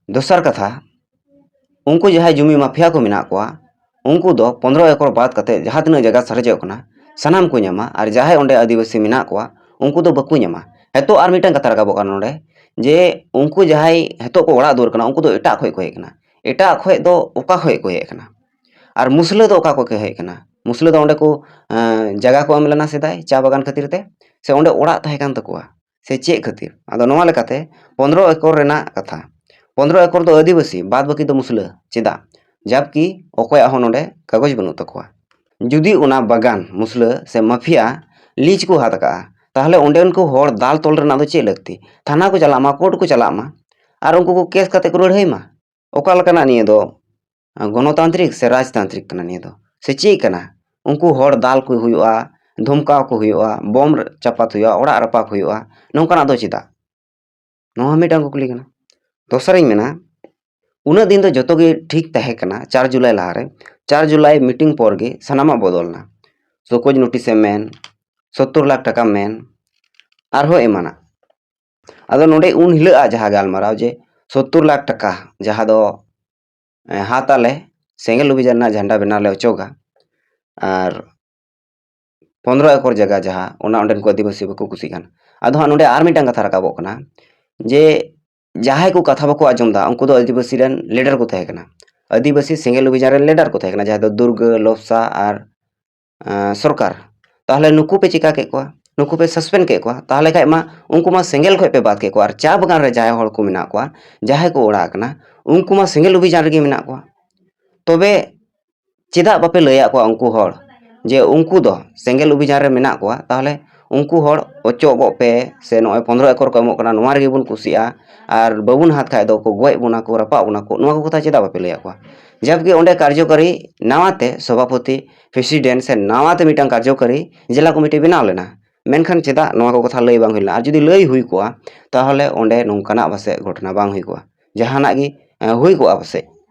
ᱫᱚᱥᱟᱨ ᱠᱟᱛᱷᱟ, ᱩᱱᱠᱩ ᱡᱟᱦᱟᱸᱭ ᱡᱩᱢᱤ ᱢᱟᱯᱷᱤᱭᱟ ᱠᱚ ᱢᱮᱱᱟᱜ ᱠᱚᱣᱟ, ᱩᱱᱠᱩ ᱫᱚ ᱯᱚᱱᱨᱚ ᱮᱠᱚᱨ ᱵᱟᱫ ᱠᱟᱛᱮ ᱡᱟᱦᱟᱸ ᱛᱤᱱᱟᱹᱜ ᱡᱟᱭᱜᱟ ᱥᱟᱨᱮᱡᱚᱜ ᱠᱟᱱᱟ, ᱥᱟᱱᱟᱢ ᱠᱚ ᱧᱟᱢᱟ, ᱟᱨ ᱡᱟᱦᱟᱸᱭ ᱚᱸᱰᱮ ᱟᱹᱫᱤᱵᱟᱹᱥᱤ ᱢᱮᱱᱟᱜ ᱠᱚᱣᱟ, ᱩᱱᱠᱩ ᱫᱚ ᱵᱟᱠᱚ ᱧᱟᱢᱟ᱾ ᱱᱤᱛᱚᱜ ᱟᱨ ᱢᱤᱫᱴᱟᱝ ᱠᱟᱛᱷᱟ ᱨᱟᱠᱟᱵᱚᱜ ᱠᱟᱱᱟ ᱱᱚᱰᱮ, ᱡᱮ ᱩᱱᱠᱩ ᱡᱟᱦᱟᱸᱭ ᱱᱤᱛᱚᱜ ᱠᱚ ᱚᱲᱟᱜ ᱫᱩᱣᱟᱹᱨ ᱠᱟᱱᱟ, ᱩᱱᱠᱩ ᱫᱚ ᱮᱴᱟᱜ ᱠᱷᱚᱡ ᱠᱚ ᱦᱮᱡ ᱠᱟᱱᱟ᱾ ᱮᱴᱟᱜ ᱠᱷᱚᱡ ᱫᱚ ᱚᱠᱟ ᱠᱷᱚᱡ ᱠᱚ ᱦᱮᱡ ᱠᱟᱱᱟ? ᱟᱨ ᱢᱩᱥᱞᱟᱹ ᱫᱚ ᱚᱠᱟ ᱠᱷᱚᱡ ᱠᱚ ᱦᱮᱡ ᱠᱟᱱᱟ? ᱢᱩᱥᱞᱟᱹ ᱫᱚ ᱚᱸᱰᱮ ᱠᱚ, ᱮᱸ, ᱡᱟᱭᱜᱟ ᱠᱚ ᱮᱢ ᱞᱮᱱᱟ ᱥᱮᱫᱟᱭ ᱪᱟ ᱵᱟᱜᱟᱱ ᱠᱷᱟᱹᱛᱤᱨ ᱛᱮ, ᱥᱮ ᱚᱸᱰᱮ ᱚᱲᱟᱜ ᱛᱟᱦᱮᱸ ᱠᱟᱱ ᱛᱟᱠᱚᱣᱟ, ᱥᱮ ᱪᱮᱫ ᱠᱷᱟᱹᱛᱤᱨ? ᱟᱫᱚ ᱱᱚᱣᱟ ᱞᱮᱠᱟᱛᱮ ᱯᱚᱱᱨᱚ ᱮᱠᱚᱨ ᱨᱮᱱᱟᱜ ᱠᱟᱛᱷᱟ, ᱯᱚᱱᱨᱚ ᱮᱠᱚᱨ ᱫᱚ ᱟᱹᱫᱤᱵᱟᱹᱥᱤ, ᱵᱟᱫ ᱵᱟᱹᱠᱤ ᱫᱚ ᱢᱩᱥᱞᱟᱹ᱾ ᱪᱮᱫᱟᱜ? ᱡᱟᱵᱠᱤ ᱚᱠᱚᱭᱟᱜ ᱦᱚᱸ ᱱᱚᱰᱮ ᱠᱟᱜᱚᱡᱽ ᱵᱟᱹᱱᱩᱜ ᱛᱟᱠᱚᱣᱟ᱾ ᱡᱩᱫᱤ ᱚᱱᱟ ᱵᱟᱜᱟᱱ ᱢᱩᱥᱞᱟᱹ ᱥᱮ ᱢᱟᱯᱷᱤᱭᱟ ᱞᱤᱡᱽ ᱠᱚ ᱦᱟᱛ ᱠᱟᱜᱼᱟ, ᱛᱟᱦᱚᱞᱮ ᱚᱸᱰᱮᱱ ᱠᱚ ᱦᱚᱲ ᱫᱟᱞ ᱛᱚᱞ ᱨᱮᱱᱟᱜ ᱫᱚ ᱪᱮᱫ ᱞᱟᱹᱠᱛᱤ? ᱛᱷᱟᱱᱟ ᱠᱚ ᱪᱟᱞᱟᱜ ᱢᱟ, ᱠᱳᱨᱴ ᱠᱚ ᱪᱟᱞᱟᱜ ᱢᱟ, ᱟᱨ ᱩᱱᱠᱩ ᱠᱚ ᱠᱮᱥ ᱠᱟᱛᱮ ᱠᱚ ᱞᱟᱹᱲᱦᱟᱹᱭ ᱢᱟ᱾ ᱚᱠᱟ ᱞᱮᱠᱟᱱᱟᱜ ᱱᱤᱭᱟᱹ ᱫᱚ? ᱜᱚᱱᱚᱛᱟᱱᱛᱨᱤᱠ ᱥᱮ ᱨᱟᱡᱽᱛᱟᱱᱛᱨᱤᱠ ᱠᱟᱱᱟ ᱱᱤᱭᱟᱹ ᱫᱚ? ᱥᱮ ᱪᱮᱫ ᱠᱟᱱᱟ? ᱩᱱᱠᱩ ᱦᱚᱲ ᱫᱟᱞ ᱠᱚ ᱦᱩᱭᱩᱜᱼᱟ, ᱫᱷᱚᱢᱠᱟᱣ ᱠᱚ ᱦᱩᱭᱩᱜᱼᱟ, ᱵᱚᱢ ᱪᱟᱯᱟᱫ ᱦᱩᱭᱩᱜᱼᱟ, ᱚᱲᱟᱜ ᱨᱟᱯᱟᱜ ᱦᱩᱭᱩᱜᱼᱟ, ᱱᱚᱝᱠᱟᱱᱟᱜ ᱫᱚ ᱪᱮᱫᱟᱜ? ᱱᱚᱣᱟ ᱦᱚᱸ ᱢᱤᱫᱴᱟᱝ ᱠᱩᱠᱞᱤ ᱠᱟᱱᱟ᱾ ᱫᱚᱥᱟᱨᱤᱧ ᱢᱮᱱᱟ, ᱩᱱᱟᱹᱜ ᱫᱤᱱ ᱫᱚ ᱡᱚᱛᱚ ᱜᱮ ᱴᱷᱤᱠ ᱛᱟᱦᱮᱸ ᱠᱟᱱᱟ, ᱪᱟᱨ ᱡᱩᱞᱟᱭ ᱞᱟᱦᱟᱨᱮ᱾ ᱪᱟᱨ ᱡᱩᱞᱟᱭ ᱢᱤᱴᱤᱝ ᱯᱚᱨ ᱜᱮ ᱥᱟᱱᱟᱢᱟᱜ ᱵᱚᱫᱚᱞ ᱮᱱᱟ᱾ ᱥᱚᱠᱳᱡᱽ ᱱᱳᱴᱤᱥ ᱮᱢ ᱢᱮᱱ, ᱥᱳᱛᱛᱳᱨ ᱞᱟᱠᱷ ᱴᱟᱠᱟ ᱢᱮᱱ, ᱟᱨᱦᱚᱸ ᱮᱢᱟᱱᱟᱜ᱾ ᱟᱫᱚ ᱱᱚᱰᱮ ᱩᱱ ᱦᱤᱞᱳᱜ ᱟᱜ ᱡᱟᱦᱟᱸ ᱜᱟᱞᱢᱟᱨᱟᱣ, ᱡᱮ ᱥᱳᱛᱛᱳᱨ ᱞᱟᱠᱷ ᱴᱟᱠᱟ ᱡᱟᱦᱟᱸ ᱫᱚ, ᱮ, ᱦᱟᱛ ᱟᱞᱮ, ᱥᱮᱸᱜᱮᱞ ᱚᱵᱷᱤᱡᱟᱱ ᱨᱮᱱᱟᱜ ᱡᱷᱟᱱᱰᱟ ᱵᱮᱱᱟᱣ ᱞᱮ ᱚᱪᱚᱜᱟ, ᱟᱨ ᱯᱚᱱᱨᱚ ᱮᱠᱚᱨ ᱡᱟᱭᱜᱟ ᱡᱟᱦᱟᱸ, ᱚᱱᱟ ᱚᱸᱰᱮᱱ ᱠᱚ ᱟᱹᱫᱤᱵᱟᱹᱥᱤ ᱵᱟᱠᱚ ᱠᱩᱥᱤᱜ ᱠᱟᱱ᱾ ᱟᱫᱚ ᱦᱟᱸᱜ ᱱᱚᱰᱮ ᱟᱨ ᱢᱤᱫᱴᱟᱝ ᱠᱟᱛᱷᱟ ᱨᱟᱠᱟᱵᱚᱜ ᱠᱟᱱᱟ, ᱡᱮ ᱡᱟᱦᱟᱸᱭ ᱠᱚ ᱠᱟᱛᱷᱟ ᱵᱟᱠᱚ ᱟᱸᱡᱚᱢ ᱮᱫᱟ, ᱩᱱᱠᱩ ᱫᱚ ᱟᱹᱫᱤᱵᱟᱹᱥᱤ ᱨᱮᱱ ᱞᱤᱰᱟᱨ ᱠᱚ ᱛᱟᱦᱮᱸ ᱠᱟᱱᱟ, ᱟᱹᱫᱤᱵᱟᱹᱥᱤ ᱥᱮᱸᱜᱮᱞ ᱚᱵᱷᱤᱡᱟᱱ ᱨᱮᱱ ᱞᱤᱰᱟᱨ ᱠᱚ ᱛᱟᱦᱮᱸ ᱠᱟᱱᱟ, ᱡᱟᱦᱟᱸᱭ ᱫᱚ ᱫᱩᱨᱜᱟᱹ, ᱞᱚᱯᱥᱟ ᱟᱨ, ᱟᱸ, ᱥᱚᱨᱠᱟᱨ᱾ ᱛᱟᱦᱚᱞᱮ ᱱᱩᱠᱩ ᱯᱮ ᱪᱤᱠᱟ ᱠᱮᱫ ᱠᱚᱣᱟ? ᱱᱩᱠᱩ ᱯᱮ ᱥᱟᱥᱯᱮᱱᱰ ᱠᱮᱫ ᱠᱚᱣᱟ᱾ ᱛᱟᱦᱚᱞᱮ ᱠᱷᱟᱡ ᱢᱟ ᱩᱱᱠᱩ ᱢᱟ ᱥᱮᱸᱜᱮᱞ ᱠᱷᱚᱡ ᱯᱮ ᱵᱟᱫ ᱠᱮᱫ ᱠᱚᱣᱟ, ᱟᱨ ᱪᱟ ᱵᱟᱜᱟᱱ ᱨᱮ ᱡᱟᱦᱟᱸᱭ ᱦᱚᱲ ᱠᱚ ᱢᱮᱱᱟᱜ ᱠᱚᱣᱟ, ᱡᱟᱦᱟᱸᱭ ᱠᱚ ᱚᱲᱟᱜ ᱟᱠᱟᱱᱟ, ᱩᱱᱠᱩ ᱢᱟ ᱥᱮᱸᱜᱮᱞ ᱚᱵᱷᱤᱡᱟᱱ ᱨᱮᱜᱮ ᱢᱮᱱᱟᱜ ᱠᱚᱣᱟ᱾ ᱛᱚᱵᱮ ᱪᱮᱫᱟᱜ ᱵᱟᱯᱮ ᱞᱟᱹᱭᱟᱫ ᱠᱚᱣᱟ ᱩᱱᱠᱩ ᱦᱚᱲ ᱡᱮ ᱩᱱᱠᱩ ᱫᱚ ᱥᱮᱸᱜᱮᱞ ᱚᱵᱷᱤᱡᱟᱱ ᱨᱮ ᱢᱮᱱᱟᱜ ᱠᱚᱣᱟ? ᱛᱟᱦᱚᱞᱮ ᱩᱱᱠᱩ ᱦᱚᱲ ᱚᱪᱚᱜᱚᱜ ᱯᱮ, ᱥᱮ ᱱᱚᱜᱼᱚᱭ ᱯᱚᱱᱨᱚ ᱮᱠᱚᱨ ᱠᱚ ᱮᱢᱚᱜ ᱠᱟᱱᱟ, ᱱᱚᱣᱟ ᱨᱮᱜᱮ ᱵᱚᱱ ᱠᱩᱥᱤᱜᱼᱟ, ᱟᱨ ᱵᱟᱵᱚᱱ ᱦᱟᱛ ᱠᱷᱟᱡ ᱫᱚ ᱠᱚ ᱜᱚᱡ ᱵᱚᱱᱟ ᱠᱚ, ᱨᱟᱯᱟᱜ ᱵᱚᱱᱟ ᱠᱚ, ᱱᱚᱣᱟ ᱠᱚ ᱠᱟᱛᱷᱟ ᱪᱮᱫᱟᱜ ᱵᱟᱯᱮ ᱞᱟᱹᱭᱟᱫ ᱠᱚᱣᱟ? ᱡᱟᱵᱠᱤ ᱚᱸᱰᱮ ᱠᱟᱨᱡᱚᱠᱟᱨᱤ ᱱᱟᱣᱟᱛᱮ ᱥᱚᱵᱷᱟᱯᱚᱛᱤ, ᱯᱨᱮᱥᱤᱰᱮᱱᱴ ᱥᱮ ᱱᱟᱣᱟᱛᱮ ᱢᱤᱫᱴᱟᱝ ᱠᱟᱨᱡᱚᱠᱟᱨᱤ ᱡᱮᱞᱟ ᱠᱚᱢᱤᱴᱤ ᱵᱮᱱᱟᱣ ᱞᱮᱱᱟ, ᱢᱮᱱᱠᱷᱟᱱ ᱪᱮᱫᱟᱜ ᱱᱚᱣᱟ ᱠᱚ ᱠᱟᱛᱷᱟ ᱞᱟᱹᱭ ᱵᱟᱝ ᱦᱩᱭ ᱞᱮᱱᱟ? ᱟᱨ ᱡᱩᱫᱤ ᱞᱟᱹᱭ ᱦᱩᱭ ᱠᱚᱜᱼᱟ, ᱛᱟᱦᱚᱞᱮ ᱚᱸᱰᱮ ᱱᱚᱝᱠᱟᱱᱟᱜ ᱯᱟᱥᱮᱡ ᱜᱷᱚᱴᱚᱱᱟ ᱵᱟᱝ ᱦᱩᱭ ᱠᱚᱜᱼᱟ, ᱡᱟᱦᱟᱱᱟᱜ ᱜᱮ, ᱮ, ᱦᱩᱭ ᱠᱚᱜᱼᱟ ᱯᱟᱥᱮᱡ᱾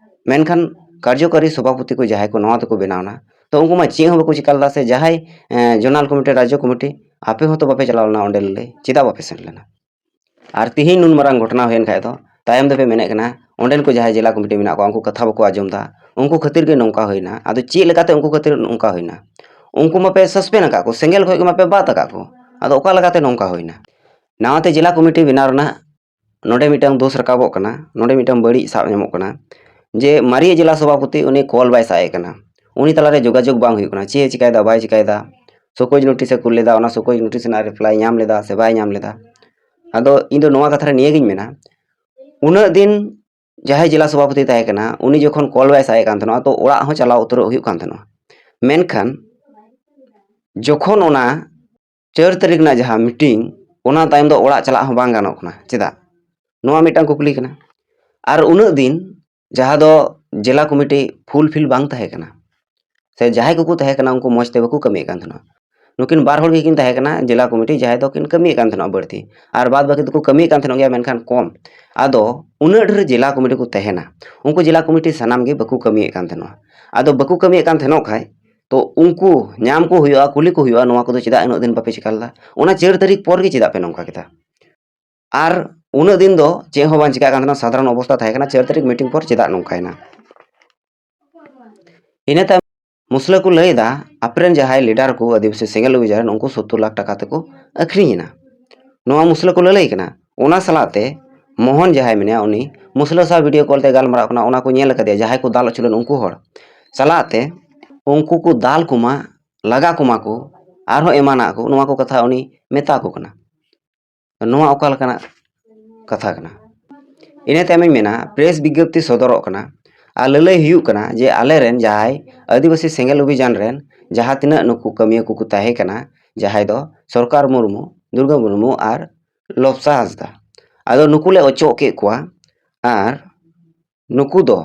ᱢᱮᱱᱠᱷᱟᱱ ᱠᱟᱨᱡᱚᱠᱟᱨᱤ ᱥᱚᱵᱷᱟᱯᱚᱛᱤ ᱠᱚ ᱡᱟᱦᱟᱸᱭ ᱠᱚ ᱱᱚᱣᱟ ᱛᱮᱠᱚ ᱵᱮᱱᱟᱣ ᱮᱱᱟ, ᱛᱚ ᱩᱱᱠᱩ ᱢᱟ ᱪᱮᱫ ᱦᱚᱸ ᱵᱟᱠᱚ ᱪᱤᱠᱟ ᱞᱮᱫᱟ, ᱥᱮ ᱡᱟᱦᱟᱸᱭ, ᱮ, ᱡᱚᱱᱟᱞ ᱠᱚᱢᱤᱴᱤ, ᱨᱟᱡᱽᱡᱚ ᱠᱚᱢᱤᱴᱤ, ᱟᱯᱮ ᱦᱚᱸᱛᱚ ᱵᱟᱯᱮ ᱪᱟᱞᱟᱣ ᱞᱮᱱᱟ ᱚᱸᱰᱮ ᱞᱟᱹᱞᱟᱹᱭ, ᱪᱮᱫᱟᱜ ᱵᱟᱯᱮ ᱥᱮᱱ ᱞᱮᱱᱟ? ᱟᱨ ᱛᱤᱦᱤᱧ ᱱᱩᱱ ᱢᱟᱨᱟᱝ ᱜᱷᱚᱴᱚᱱᱟ ᱦᱩᱭᱮᱱ ᱠᱷᱟᱡ ᱫᱚ, ᱛᱟᱭᱚᱢ ᱫᱚᱯᱮ ᱢᱮᱱᱮᱫ ᱠᱟᱱᱟ, ᱚᱸᱰᱮᱱ ᱠᱚ ᱡᱟᱦᱟᱸᱭ ᱡᱮᱞᱟ ᱠᱚᱢᱤᱴᱤ ᱢᱮᱱᱟᱜ ᱠᱚᱣᱟ, ᱩᱱᱠᱩ ᱠᱟᱛᱷᱟ ᱵᱟᱠᱚ ᱟᱸᱡᱚᱢ ᱮᱫᱟ, ᱩᱱᱠᱩ ᱠᱷᱟᱹᱛᱤᱨ ᱜᱮ ᱱᱚᱝᱠᱟ ᱦᱩᱭᱱᱟ᱾ ᱟᱫᱚ ᱪᱮᱫ ᱞᱮᱠᱟᱛᱮ ᱩᱱᱠᱩ ᱠᱷᱟᱹᱛᱤᱨ ᱱᱚᱝᱠᱟ ᱦᱩᱭᱱᱟ? ᱩᱱᱠᱩ ᱢᱟᱯᱮ ᱥᱟᱥᱯᱮᱱᱰ ᱟᱠᱟᱫ ᱠᱚ, ᱥᱮᱸᱜᱮᱞ ᱠᱷᱚᱡ ᱜᱮ ᱢᱟᱯᱮ ᱵᱟᱫ ᱟᱠᱟᱫ ᱠᱚ, ᱟᱫᱚ ᱚᱠᱟ ᱞᱮᱠᱟᱛᱮ ᱱᱚᱝᱠᱟ ᱦᱩᱭᱱᱟ? ᱱᱟᱣᱟᱛᱮ ᱡᱮᱞᱟ ᱠᱚᱢᱤᱴᱤ ᱵᱮᱱᱟᱣ ᱨᱮᱱᱟᱜ ᱱᱚᱰᱮ ᱢᱤᱫᱴᱟᱝ ᱫᱳᱥ ᱨᱟᱠᱟᱵᱚᱜ ᱠᱟᱱᱟ, ᱱᱚᱰᱮ ᱢᱤᱫᱴᱟᱝ ᱵᱟᱹᱲᱤᱡ ᱥᱟᱵ ᱧᱟᱢᱚᱜ ᱠᱟᱱᱟ ᱡᱮ ᱢᱟᱨᱮ ᱡᱮᱞᱟ ᱥᱚᱵᱷᱟᱯᱚᱛᱤ ᱩᱱᱤ ᱠᱚᱞ ᱵᱟᱭ ᱥᱟᱵ ᱮᱫ ᱠᱟᱱᱟ, ᱩᱱᱤ ᱛᱟᱞᱟᱨᱮ ᱡᱳᱜᱟᱡᱳᱜᱽ ᱵᱟᱝ ᱦᱩᱭᱩᱜ ᱠᱟᱱᱟ, ᱪᱮᱫ ᱮ ᱪᱤᱠᱟᱭᱮᱫᱟ ᱵᱟᱭ ᱪᱤᱠᱟᱭᱮᱫᱟ, ᱥᱚᱠᱳᱡᱽ ᱱᱳᱴᱤᱥ ᱮ ᱠᱩᱞ ᱞᱮᱫᱟ, ᱚᱱᱟ ᱥᱚᱠᱳᱡᱽ ᱱᱳᱴᱤᱥ ᱨᱮᱱᱟᱜ ᱨᱤᱯᱞᱟᱭ ᱧᱟᱢ ᱞᱮᱫᱟ ᱥᱮ ᱵᱟᱭ ᱧᱟᱢ ᱞᱮᱫᱟ? ᱟᱫᱚ ᱤᱧ ᱫᱚ ᱱᱚᱣᱟ ᱠᱟᱛᱷᱟ ᱨᱮ ᱱᱤᱭᱟᱹᱜᱤᱧ ᱢᱮᱱᱟ, ᱩᱱᱟᱹᱜ ᱫᱤᱱ ᱡᱟᱦᱟᱸᱭ ᱡᱮᱞᱟ ᱥᱚᱵᱷᱟᱯᱚᱛᱤ ᱛᱟᱦᱮᱸ ᱠᱟᱱᱟ, ᱩᱱᱤ ᱡᱚᱠᱷᱚᱱ ᱠᱚᱞ ᱵᱟᱭ ᱥᱟᱵ ᱮᱫ ᱠᱟᱱ ᱛᱟᱦᱮᱱᱟ, ᱛᱚ ᱚᱲᱟᱜ ᱦᱚᱸ ᱪᱟᱞᱟᱣ ᱩᱛᱟᱹᱨᱚᱜ ᱦᱩᱭᱩᱜ ᱠᱟᱱ ᱛᱟᱦᱮᱱᱟ᱾ ᱢᱮᱱᱠᱷᱟᱱ ᱡᱚᱠᱷᱚᱱ ᱚᱱᱟ ᱪᱟᱨ ᱛᱟᱹᱨᱤᱠᱷ ᱨᱮᱱᱟᱜ ᱡᱟᱦᱟᱸ ᱢᱤᱴᱤᱝ, ᱚᱱᱟ ᱛᱟᱭᱚᱢ ᱫᱚ ᱚᱲᱟᱜ ᱪᱟᱞᱟᱜ ᱦᱚᱸ ᱵᱟᱝ ᱜᱟᱱᱚᱜ ᱠᱟᱱᱟ, ᱪᱮᱫᱟᱜ? ᱱᱚᱣᱟ ᱢᱤᱫᱴᱟᱝ ᱠᱩᱠᱞᱤ ᱠᱟᱱᱟ᱾ ᱟᱨ ᱩᱱᱟᱹᱜ ᱫᱤᱱ ᱡᱟᱦᱟᱸ ᱫᱚ ᱡᱮᱞᱟ ᱠᱚᱢᱤᱴᱤ ᱯᱷᱩᱞᱯᱷᱤᱞ ᱵᱟᱝ ᱛᱟᱦᱮᱸ ᱠᱟᱱᱟ, ᱥᱮ ᱡᱟᱦᱟᱸᱭ ᱠᱚᱠᱚ ᱛᱟᱦᱮᱸ ᱠᱟᱱᱟ ᱩᱱᱠᱩ ᱢᱚᱡᱽ ᱛᱮ ᱵᱟᱠᱚ ᱠᱟᱹᱢᱤᱭᱮᱫ ᱠᱟᱱ ᱛᱟᱦᱮᱱᱟ᱾ ᱱᱩᱠᱤᱱ ᱵᱟᱨ ᱦᱚᱲ ᱜᱮᱠᱤᱱ ᱛᱟᱦᱮᱸ ᱠᱟᱱᱟ ᱡᱮᱞᱟ ᱠᱚᱢᱤᱴᱤ, ᱡᱟᱦᱟᱸᱭ ᱫᱚᱠᱤᱱ ᱠᱟᱹᱢᱤᱭᱮᱫ ᱠᱟᱱ ᱛᱟᱦᱮᱱᱟ ᱵᱟᱹᱲᱛᱤ, ᱟᱨ ᱵᱟᱫ ᱵᱟᱹᱠᱤ ᱫᱚᱠᱚ ᱠᱟᱹᱢᱤᱭᱮᱫ ᱠᱟᱱ ᱛᱟᱦᱮᱱ ᱜᱮᱭᱟ, ᱢᱮᱱᱠᱷᱟᱱ ᱠᱚᱢ᱾ ᱟᱫᱚ ᱩᱱᱟᱹᱜ ᱰᱷᱮᱨ ᱡᱮᱞᱟ ᱠᱚᱢᱤᱴᱤ ᱠᱚ ᱛᱟᱦᱮᱱᱟ, ᱩᱱᱠᱩ ᱡᱮᱞᱟ ᱠᱚᱢᱤᱴᱤ ᱥᱟᱱᱟᱢ ᱜᱮ ᱵᱟᱠᱚ ᱠᱟᱹᱢᱤᱭᱮᱫ ᱠᱟᱱ ᱛᱟᱦᱮᱱᱟ᱾ ᱟᱫᱚ ᱵᱟᱠᱚ ᱠᱟᱹᱢᱤᱭᱮᱫ ᱠᱟᱱ ᱛᱟᱦᱮᱱᱚᱜ ᱠᱷᱟᱡ, ᱛᱚ ᱩᱱᱠᱩ ᱧᱟᱢ ᱠᱚ ᱦᱩᱭᱩᱜᱼᱟ, ᱠᱩᱞᱤ ᱠᱚ ᱦᱩᱭᱩᱜᱼᱟ, ᱱᱚᱣᱟ ᱠᱚᱫᱚ ᱪᱮᱫᱟᱜ ᱩᱱᱟᱹᱜ ᱫᱤᱱ ᱵᱟᱯᱮ ᱪᱤᱠᱟ ᱞᱮᱫᱟ? ᱚᱱᱟ ᱪᱟᱨ ᱛᱟᱹᱨᱤᱠᱷ ᱯᱚᱨ ᱜᱮ ᱪᱮᱫᱟᱜ ᱯᱮ ᱱᱚᱝᱠᱟ ᱠᱮᱫᱟ? ᱟᱨ ᱩᱱᱟᱹᱜ ᱫᱤᱱ ᱫᱚ ᱪᱮᱫ ᱦᱚᱸ ᱵᱟᱝ ᱪᱤᱠᱟᱜ ᱠᱟᱱ ᱛᱟᱦᱮᱱᱟ, ᱥᱟᱫᱷᱟᱨᱚᱱ ᱚᱵᱚᱥᱛᱟ ᱛᱟᱦᱮᱸ ᱠᱟᱱᱟ, ᱪᱟᱨ ᱛᱟᱹᱨᱤᱠᱷ ᱢᱤᱴᱤᱝ ᱯᱚᱨ ᱪᱮᱫᱟᱜ ᱱᱚᱝᱠᱟᱭᱮᱱᱟ? ᱤᱱᱟᱹ ᱛᱟᱭᱚᱢ ᱢᱩᱥᱞᱟᱹ ᱠᱚ ᱞᱟᱹᱭ ᱮᱫᱟ, ᱟᱯᱮᱨᱮᱱ ᱡᱟᱦᱟᱸᱭ ᱞᱤᱰᱟᱨ ᱠᱚ ᱟᱹᱫᱤᱵᱟᱹᱥᱤ ᱥᱮᱸᱜᱮᱞ ᱚᱵᱷᱤᱡᱟᱱ ᱨᱮᱱ, ᱩᱱᱠᱩ ᱥᱳᱛᱛᱳᱨ ᱞᱟᱠᱷ ᱴᱟᱠᱟ ᱛᱮᱠᱚ ᱟᱹᱠᱷᱨᱤᱧ ᱮᱱᱟ᱾ ᱱᱚᱣᱟ ᱢᱩᱥᱞᱟᱹ ᱠᱚ ᱞᱟᱹᱞᱟᱹᱭ ᱠᱟᱱᱟ᱾ ᱚᱱᱟ ᱥᱟᱞᱟᱜ ᱛᱮ ᱢᱳᱦᱚᱱ ᱡᱟᱦᱟᱸᱭ ᱢᱮᱱᱟᱭᱟ, ᱩᱱᱤ ᱢᱩᱥᱞᱟᱹ ᱥᱟᱶ ᱵᱷᱤᱰᱤᱭᱳ ᱠᱚᱞ ᱛᱮ ᱜᱟᱞᱢᱟᱨᱟᱜ ᱠᱟᱱᱟ, ᱚᱱᱟ ᱠᱚ ᱧᱮᱞ ᱟᱠᱟᱫᱮᱭᱟ ᱡᱟᱦᱟᱸᱭ ᱠᱚ ᱫᱟᱞ ᱦᱚᱪᱚ ᱞᱮᱱ ᱩᱱᱠᱩ ᱦᱚᱲ ᱥᱟᱞᱟᱜ ᱛᱮ, ᱩᱱᱠᱩ ᱠᱚ ᱫᱟᱞ ᱠᱚᱢᱟ, ᱞᱟᱜᱟ ᱠᱚᱢᱟ ᱠᱚ, ᱟᱨᱦᱚᱸ ᱮᱢᱟᱱᱟᱜ ᱠᱚ, ᱱᱚᱣᱟ ᱠᱚ ᱠᱟᱛᱷᱟ ᱩᱱᱤ ᱢᱮᱛᱟ ᱠᱚ ᱠᱟᱱᱟ᱾ ᱱᱚᱣᱟ ᱚᱠᱟ ᱞᱮᱠᱟᱱᱟᱜ ᱠᱟᱛᱷᱟ ᱠᱟᱱᱟ? ᱤᱱᱟᱹ ᱛᱟᱭᱚᱢᱤᱧ ᱢᱮᱱᱟ, ᱯᱨᱮᱥ ᱵᱤᱜᱽᱜᱟᱹᱯᱛᱤ ᱥᱚᱫᱚᱨᱚᱜ ᱠᱟᱱᱟ ᱟᱨ ᱞᱟᱹᱞᱟᱹᱭ ᱦᱩᱭᱩᱜ ᱠᱟᱱᱟ ᱡᱮ ᱟᱞᱮᱨᱮᱱ ᱡᱟᱦᱟᱸᱭ ᱟᱹᱫᱤᱵᱟᱹᱥᱤ ᱥᱮᱸᱜᱮᱞ ᱚᱵᱷᱤᱡᱟᱱ ᱨᱮᱱ ᱡᱟᱦᱟᱸ ᱛᱤᱱᱟᱹᱜ ᱱᱩᱠᱩ ᱠᱟᱹᱢᱤᱭᱟᱹ ᱠᱚᱠᱚ ᱛᱟᱦᱮᱸ ᱠᱟᱱᱟ, ᱡᱟᱦᱟᱸᱭ ᱫᱚ ᱥᱚᱨᱠᱟᱨ ᱢᱩᱨᱢᱩ, ᱫᱩᱨᱜᱟ ᱢᱩᱨᱢᱩ ᱟᱨ ᱞᱚᱵᱥᱟ ᱦᱟᱸᱥᱫᱟ᱾ ᱟᱫᱚ ᱱᱩᱠᱩ ᱞᱮ ᱚᱪᱚᱜ ᱠᱮᱫ ᱠᱚᱣᱟ᱾ ᱟᱨ ᱱᱩᱠᱩ ᱫᱚ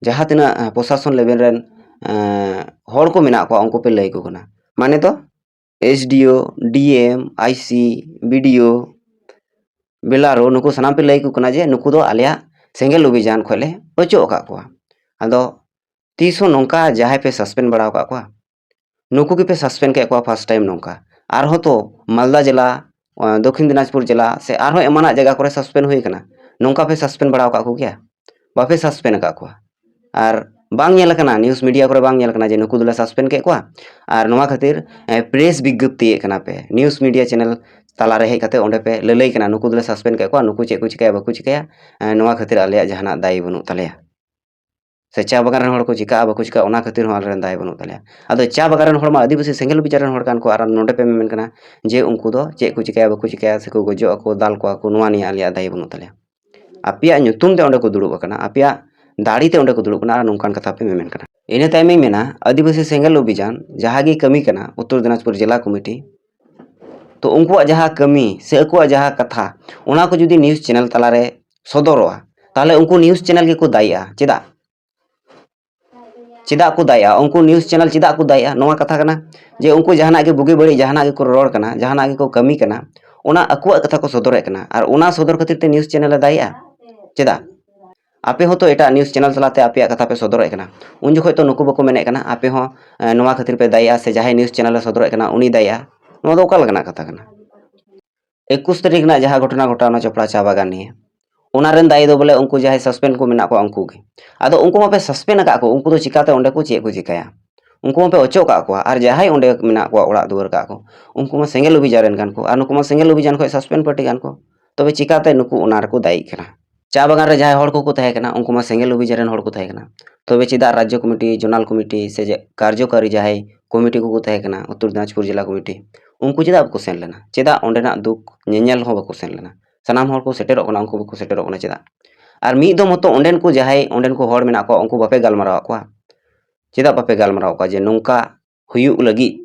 ᱡᱟᱦᱟᱸ ᱛᱤᱱᱟᱹᱜ ᱯᱨᱚᱥᱟᱥᱚᱱ ᱞᱮᱵᱮᱞ ᱨᱮᱱ ᱦᱚᱲ ᱠᱚ ᱢᱮᱱᱟᱜ ᱠᱚᱣᱟ, ᱩᱱᱠᱩ ᱯᱮ ᱞᱟᱹᱭ ᱟᱠᱚ ᱠᱟᱱᱟ᱾ ᱢᱟᱱᱮ ᱫᱚ ᱮᱥ ᱰᱤ ᱳ, ᱰᱤ ᱮᱢ, ᱟᱭ ᱥᱤ, ᱵᱤ ᱰᱤ ᱳ, ᱵᱤ ᱮᱞ ᱟᱨ ᱳ, ᱱᱩᱠᱩ ᱥᱟᱱᱟᱢ ᱯᱮ ᱞᱟᱹᱭ ᱟᱠᱚ ᱠᱟᱱᱟ ᱡᱮ ᱱᱩᱠᱩ ᱫᱚ ᱟᱞᱮᱭᱟᱜ ᱥᱮᱸᱜᱮᱞ ᱚᱵᱷᱤᱡᱟᱱ ᱠᱷᱚᱱ ᱞᱮ ᱚᱪᱚᱜ ᱟᱠᱟᱫ ᱠᱚᱣᱟ᱾ ᱟᱫᱚ ᱛᱤᱥ ᱦᱚᱸ ᱱᱚᱝᱠᱟ ᱡᱟᱦᱟᱸᱭ ᱯᱮ ᱥᱟᱥᱯᱮᱱᱰ ᱵᱟᱲᱟ ᱟᱠᱟᱫ ᱠᱚᱣᱟ? ᱱᱩᱠᱩ ᱜᱮᱯᱮ ᱥᱟᱥᱯᱮᱱᱰ ᱠᱮᱫ ᱠᱚᱣᱟ ᱯᱷᱟᱥᱴ ᱴᱟᱭᱤᱢ ᱱᱚᱝᱠᱟ᱾ ᱟᱨᱦᱚᱸ ᱛᱚ ᱢᱟᱞᱫᱟ ᱡᱮᱞᱟ, ᱫᱚᱠᱠᱷᱤᱱ ᱫᱤᱱᱟᱡᱽᱯᱩᱨ ᱡᱮᱞᱟ ᱥᱮ ᱟᱨᱦᱚᱸ ᱮᱢᱟᱱᱟᱜ ᱡᱟᱭᱜᱟ ᱠᱚᱨᱮ ᱥᱟᱥᱯᱮᱱᱰ ᱦᱩᱭ ᱟᱠᱟᱱᱟ᱾ ᱱᱚᱝᱠᱟ ᱯᱮ ᱥᱟᱥᱯᱮᱱᱰ ᱵᱟᱲᱟ ᱟᱠᱟᱫ ᱠᱚᱜᱮᱭᱟ? ᱵᱟᱯᱮ ᱥᱟᱥᱯᱮᱱᱰ ᱟᱠᱟᱫ ᱠᱚᱣᱟ᱾ ᱟᱨ ᱵᱟᱝ ᱧᱮᱞ ᱟᱠᱟᱱᱟ, ᱱᱤᱭᱩᱡᱽ ᱢᱤᱰᱤᱭᱟ ᱠᱚᱨᱮ ᱵᱟᱝ ᱧᱮᱞ ᱟᱠᱟᱱᱟ ᱡᱮ ᱱᱩᱠᱩ ᱫᱚᱞᱮ ᱥᱟᱥᱯᱮᱱᱰ ᱠᱮᱫ ᱠᱚᱣᱟ᱾ ᱟᱨ ᱱᱚᱣᱟ ᱠᱷᱟᱹᱛᱤᱨ ᱯᱨᱮᱥ ᱵᱤᱜᱽᱜᱟᱹᱯᱛᱤᱭᱮᱫ ᱠᱟᱱᱟ ᱯᱮ, ᱱᱤᱭᱩᱡᱽ ᱢᱤᱰᱤᱭᱟ ᱪᱮᱱᱮᱞ ᱛᱟᱞᱟᱨᱮ ᱦᱮᱡ ᱠᱟᱛᱮ ᱚᱸᱰᱮ ᱯᱮ ᱞᱟᱹᱞᱟᱹᱭ ᱠᱟᱱᱟ, ᱱᱩᱠᱩ ᱫᱚᱞᱮ ᱥᱟᱥᱯᱮᱱᱰ ᱠᱮᱫ ᱠᱚᱣᱟ, ᱱᱩᱠᱩ ᱪᱮᱫ ᱠᱚ ᱪᱤᱠᱟᱹᱭᱟ ᱵᱟᱠᱚ ᱪᱤᱠᱟᱹᱭᱟ, ᱱᱚᱣᱟ ᱠᱷᱟᱹᱛᱤᱨ ᱟᱞᱮᱭᱟᱜ ᱡᱟᱦᱟᱱᱟᱜ ᱫᱟᱭ ᱵᱟᱹᱱᱩᱜ ᱛᱟᱞᱮᱭᱟ᱾ ᱥᱮ ᱪᱟ ᱵᱟᱜᱟᱱ ᱨᱮᱱ ᱦᱚᱲ ᱠᱚ ᱪᱤᱠᱟᱹᱜᱼᱟ ᱵᱟᱠᱚ ᱪᱤᱠᱟᱹᱜᱼᱟ, ᱚᱱᱟ ᱠᱷᱟᱹᱛᱤᱨ ᱦᱚᱸ ᱟᱞᱮᱨᱮᱱ ᱫᱟᱭ ᱵᱟᱹᱱᱩᱜ ᱛᱟᱞᱮᱭᱟ᱾ ᱟᱫᱚ ᱪᱟ ᱵᱟᱜᱟᱱ ᱨᱮᱱ ᱦᱚᱲ ᱢᱟ ᱟᱹᱫᱤᱵᱟᱹᱥᱤ ᱥᱮᱸᱜᱮᱞ ᱚᱵᱷᱤᱡᱟᱱ ᱨᱮᱱ ᱦᱚᱲ ᱠᱟᱱ ᱠᱚ, ᱟᱨ ᱱᱚᱰᱮ ᱯᱮ ᱢᱮᱢᱮᱱ ᱠᱟᱱᱟ ᱡᱮ ᱩᱱᱠᱩ ᱫᱚ ᱪᱮᱫ ᱠᱚ ᱪᱤᱠᱟᱹᱭᱟ ᱵᱟᱠᱚ ᱪᱤᱠᱟᱹᱭᱟ, ᱥᱮᱠᱚ ᱜᱚᱡᱚᱜ ᱟᱠᱚ, ᱫᱟᱞ ᱠᱚᱣᱟ ᱠᱚ, ᱱᱚᱣᱟ ᱱᱤᱭᱮ ᱟᱞᱮᱭᱟᱜ ᱫᱟᱭ ᱵᱟᱹᱱᱩᱜ ᱛᱟᱞᱮᱭᱟ᱾ ᱟᱯᱮᱭᱟᱜ ᱧᱩᱛᱩᱢ ᱛᱮ ᱚᱸᱰᱮ ᱠᱚ ᱫᱩᱲᱩᱵ ᱟᱠᱟᱱᱟ, ᱟᱯᱮᱭᱟᱜ ᱫᱟᱲᱮ ᱛᱮ ᱚᱸᱰᱮ ᱠᱚ ᱫᱩᱲᱩᱵ ᱠᱟᱱᱟ, ᱟᱨ ᱱᱚᱝᱠᱟᱱ ᱠᱟᱛᱷᱟ ᱯᱮ ᱢᱮᱢᱮᱱ ᱠᱟᱱᱟ᱾ ᱤᱱᱟᱹ ᱛᱟᱭᱚᱢᱤᱧ ᱢᱮᱱᱟ, ᱟᱹᱫᱤᱵᱟᱹᱥᱤ ᱥᱮᱸᱜᱮᱞ ᱚᱵᱷᱤᱡᱟᱱ ᱡᱟᱦᱟᱸ ᱜᱮ ᱠᱟᱹᱢᱤ ᱠᱟᱱᱟ ᱩᱛᱛᱚᱨ ᱫᱤᱱᱟᱡᱽᱯᱩᱨ ᱡᱮᱞᱟ ᱠᱚᱢᱤᱴᱤ, ᱛᱚ ᱩᱱᱠᱩᱣᱟᱜ ᱡᱟᱦᱟᱸ ᱠᱟᱹᱢᱤ ᱥᱮ ᱟᱠᱚᱣᱟᱜ ᱡᱟᱦᱟᱸ ᱠᱟᱛᱷᱟ, ᱚᱱᱟ ᱠᱚ ᱡᱩᱫᱤ ᱱᱤᱭᱩᱡᱽ ᱪᱮᱱᱮᱞ ᱛᱟᱞᱟᱨᱮ ᱥᱚᱫᱚᱨᱚᱜᱼᱟ, ᱛᱟᱦᱚᱞᱮ ᱩᱱᱠᱩ ᱱᱤᱭᱩᱡᱽ ᱪᱮᱱᱮᱞ ᱜᱮᱠᱚ ᱫᱟᱭᱤᱜᱼᱟ᱾ ᱪᱮᱫᱟᱜ? ᱪᱮᱫᱟᱜ ᱠᱚ ᱫᱟᱭᱤᱜᱼᱟ? ᱩᱱᱠᱩ ᱱᱤᱭᱩᱡᱽ ᱪᱮᱱᱮᱞ ᱪᱮᱫᱟᱜ ᱠᱚ ᱫᱟᱭᱤᱜᱼᱟ? ᱱᱚᱣᱟ ᱠᱟᱛᱷᱟ ᱠᱟᱱᱟ ᱡᱮ ᱩᱱᱠᱩ ᱡᱟᱦᱟᱱᱟᱜ ᱜᱮ ᱵᱩᱜᱤ ᱵᱟᱹᱲᱤᱡ ᱡᱟᱦᱟᱱᱟᱜ ᱜᱮᱠᱚ ᱨᱚᱲ ᱠᱟᱱᱟ, ᱡᱟᱦᱟᱱᱟᱜ ᱜᱮᱠᱚ ᱠᱟᱹᱢᱤ ᱠᱟᱱᱟ, ᱚᱱᱟ ᱟᱠᱚᱣᱟᱜ ᱠᱟᱛᱷᱟ ᱠᱚ ᱥᱚᱫᱚᱨᱮᱫ ᱠᱟᱱᱟ, ᱟᱨ ᱚᱱᱟ ᱥᱚᱫᱚᱨ ᱠᱷᱟᱹᱛᱤᱨ ᱛᱮ ᱱᱤᱭᱩᱡᱽ ᱪᱮᱱᱮᱞ ᱮ ᱫᱟᱭᱤᱜᱼᱟ᱾ ᱪᱮᱫᱟᱜ? ᱟᱯᱮ ᱦᱚᱸᱛᱚ ᱮᱴᱟᱜ ᱱᱤᱭᱩᱡᱽ ᱪᱮᱱᱮᱞ ᱛᱟᱞᱟᱛᱮ ᱟᱯᱮᱭᱟᱜ ᱠᱟᱛᱷᱟ ᱯᱮ ᱥᱚᱫᱚᱨᱮᱫ ᱠᱟᱱᱟ, ᱩᱱ ᱡᱚᱠᱷᱚᱡ ᱛᱚ ᱱᱩᱠᱩ ᱵᱟᱠᱚ ᱢᱮᱱᱮᱫ ᱠᱟᱱᱟ ᱟᱯᱮ ᱦᱚᱸ, ᱮ, ᱱᱚᱣᱟ ᱠᱷᱟᱹᱛᱤᱨ ᱯᱮ ᱫᱟᱭᱤᱜᱼᱟ ᱥᱮ ᱡᱟᱦᱟᱸᱭ ᱱᱤᱭᱩᱡᱽ ᱪᱮᱱᱮᱞ ᱮ ᱥᱚᱫᱚᱨᱮᱫ ᱠᱟᱱᱟ ᱩᱱᱤ ᱫᱟᱭᱤᱜᱼᱟ᱾ ᱱᱚᱣᱟ ᱫᱚ ᱚᱠᱟ ᱞᱮᱠᱟᱱᱟᱜ ᱠᱟᱛᱷᱟ ᱠᱟᱱᱟ? ᱮᱠᱩᱥ ᱛᱟᱹᱨᱤᱠᱷ ᱨᱮᱱᱟᱜ ᱡᱟᱦᱟᱸ ᱜᱷᱚᱴᱚᱱᱟ ᱜᱷᱚᱴᱟᱣᱱᱟ ᱪᱚᱯᱲᱟ ᱪᱟ ᱵᱟᱜᱟᱱ ᱱᱤᱭᱮ, ᱚᱱᱟ ᱨᱮᱱ ᱫᱟᱭᱤ ᱫᱚ ᱵᱚᱞᱮ ᱩᱱᱠᱩ ᱡᱟᱦᱟᱸᱭ ᱥᱟᱥᱯᱮᱱᱰ ᱠᱚ ᱢᱮᱱᱟᱜ ᱠᱚᱣᱟ ᱩᱱᱠᱩ ᱜᱮ᱾ ᱟᱫᱚ ᱩᱱᱠᱩ ᱢᱟᱯᱮ ᱥᱟᱥᱯᱮᱱᱰ ᱟᱠᱟᱫ ᱠᱚ, ᱩᱱᱠᱩ ᱫᱚ ᱪᱤᱠᱟᱛᱮ ᱚᱸᱰᱮ ᱠᱚ ᱪᱮᱫ ᱠᱚ ᱪᱤᱠᱟᱹᱭᱟ? ᱩᱱᱠᱩ ᱢᱟᱯᱮ ᱚᱪᱚᱜ ᱟᱠᱟᱫ ᱠᱚᱣᱟ, ᱟᱨ ᱡᱟᱦᱟᱸᱭ ᱚᱸᱰᱮ ᱢᱮᱱᱟᱜ ᱠᱚᱣᱟ ᱚᱲᱟᱜ ᱫᱩᱣᱟᱹᱨ ᱠᱟᱜ ᱠᱚ, ᱩᱱᱠᱩ ᱢᱟ ᱥᱮᱸᱜᱮᱞ ᱚᱵᱷᱤᱡᱟᱱ ᱨᱮᱱ ᱠᱟᱱ ᱠᱚ, ᱟᱨ ᱱᱩᱠᱩ ᱢᱟ ᱥᱮᱸᱜᱮᱞ ᱚᱵᱷᱤᱡᱟᱱ ᱠᱷᱚᱱ ᱥᱟᱥᱯᱮᱱᱰ ᱯᱟᱨᱴᱤ ᱠᱟᱱ ᱠᱚ᱾ ᱛᱚᱵᱮ ᱪᱤᱠᱟᱛᱮ ᱱᱩᱠᱩ ᱚᱱᱟ ᱨᱮᱠᱚ ᱫᱟᱭᱤᱜ ᱠᱟᱱᱟ? ᱪᱟ ᱵᱟᱜᱟᱱ ᱨᱮ ᱡᱟᱦᱟᱸᱭ ᱦᱚᱲ ᱠᱚᱠᱚ ᱛᱟᱦᱮᱸ ᱠᱟᱱᱟ, ᱩᱱᱠᱩ ᱢᱟ ᱥᱮᱸᱜᱮᱞ ᱚᱵᱷᱤᱡᱟᱱ ᱨᱮᱱ ᱦᱚᱲ ᱠᱚ ᱛᱟᱦᱮᱸ ᱠᱟᱱᱟ᱾ ᱛᱚᱵᱮ ᱪᱮᱫᱟᱜ ᱨᱟᱡᱽᱡᱚ ᱠᱚᱢᱤᱴᱤ, ᱡᱳᱱᱟᱞ ᱠᱚᱢᱤᱴᱤ ᱥᱮ ᱡᱮ ᱠᱟᱨᱡᱚᱠᱟᱨᱤ ᱡᱟᱦᱟᱸᱭ ᱠᱚᱢᱤᱴᱤ ᱠᱚᱠᱚ ᱛᱟᱦᱮᱸ ᱠᱟᱱᱟ, ᱩᱛᱛᱚᱨ ᱫᱤᱱᱟᱡᱽᱯᱩᱨ ᱡᱮᱞᱟ ᱠᱚᱢᱤᱴᱤ, ᱩᱱᱠᱩ ᱪᱮᱫᱟᱜ ᱵᱟᱠᱚ ᱥᱮᱱ ᱞᱮᱱᱟ? ᱪᱮᱫᱟᱜ ᱚᱸᱰᱮᱱᱟᱜ ᱫᱩᱠ ᱧᱮᱧᱮᱞ ᱦᱚᱸ ᱵᱟᱠᱚ ᱥᱮᱱ ᱞᱮᱱᱟ? ᱥᱟᱱᱟᱢ ᱦᱚᱲ ᱠᱚ ᱥᱮᱴᱮᱨᱚᱜ ᱠᱟᱱᱟ, ᱩᱱᱠᱩ ᱵᱟᱠᱚ ᱥᱮᱴᱮᱨᱚᱜ ᱠᱟᱱᱟ ᱪᱮᱫᱟᱜ? ᱟᱨ ᱢᱤᱫ ᱫᱚ ᱢᱚᱛᱚ ᱚᱸᱰᱮᱱ ᱠᱚ ᱡᱟᱦᱟᱸᱭ ᱚᱸᱰᱮᱱ ᱠᱚ ᱦᱚᱲ ᱢᱮᱱᱟᱜ ᱠᱚᱣᱟ, ᱩᱱᱠᱩ ᱵᱟᱯᱮ ᱜᱟᱞᱢᱟᱨᱟᱣ ᱟᱠᱚᱣᱟ? ᱪᱮᱫᱟᱜ ᱵᱟᱯᱮ ᱜᱟᱞᱢᱟᱨᱟᱣ ᱟᱠᱚᱣᱟ ᱡᱮ ᱱᱚᱝᱠᱟ ᱦᱩᱭᱩᱜ ᱞᱟᱹᱜᱤᱫ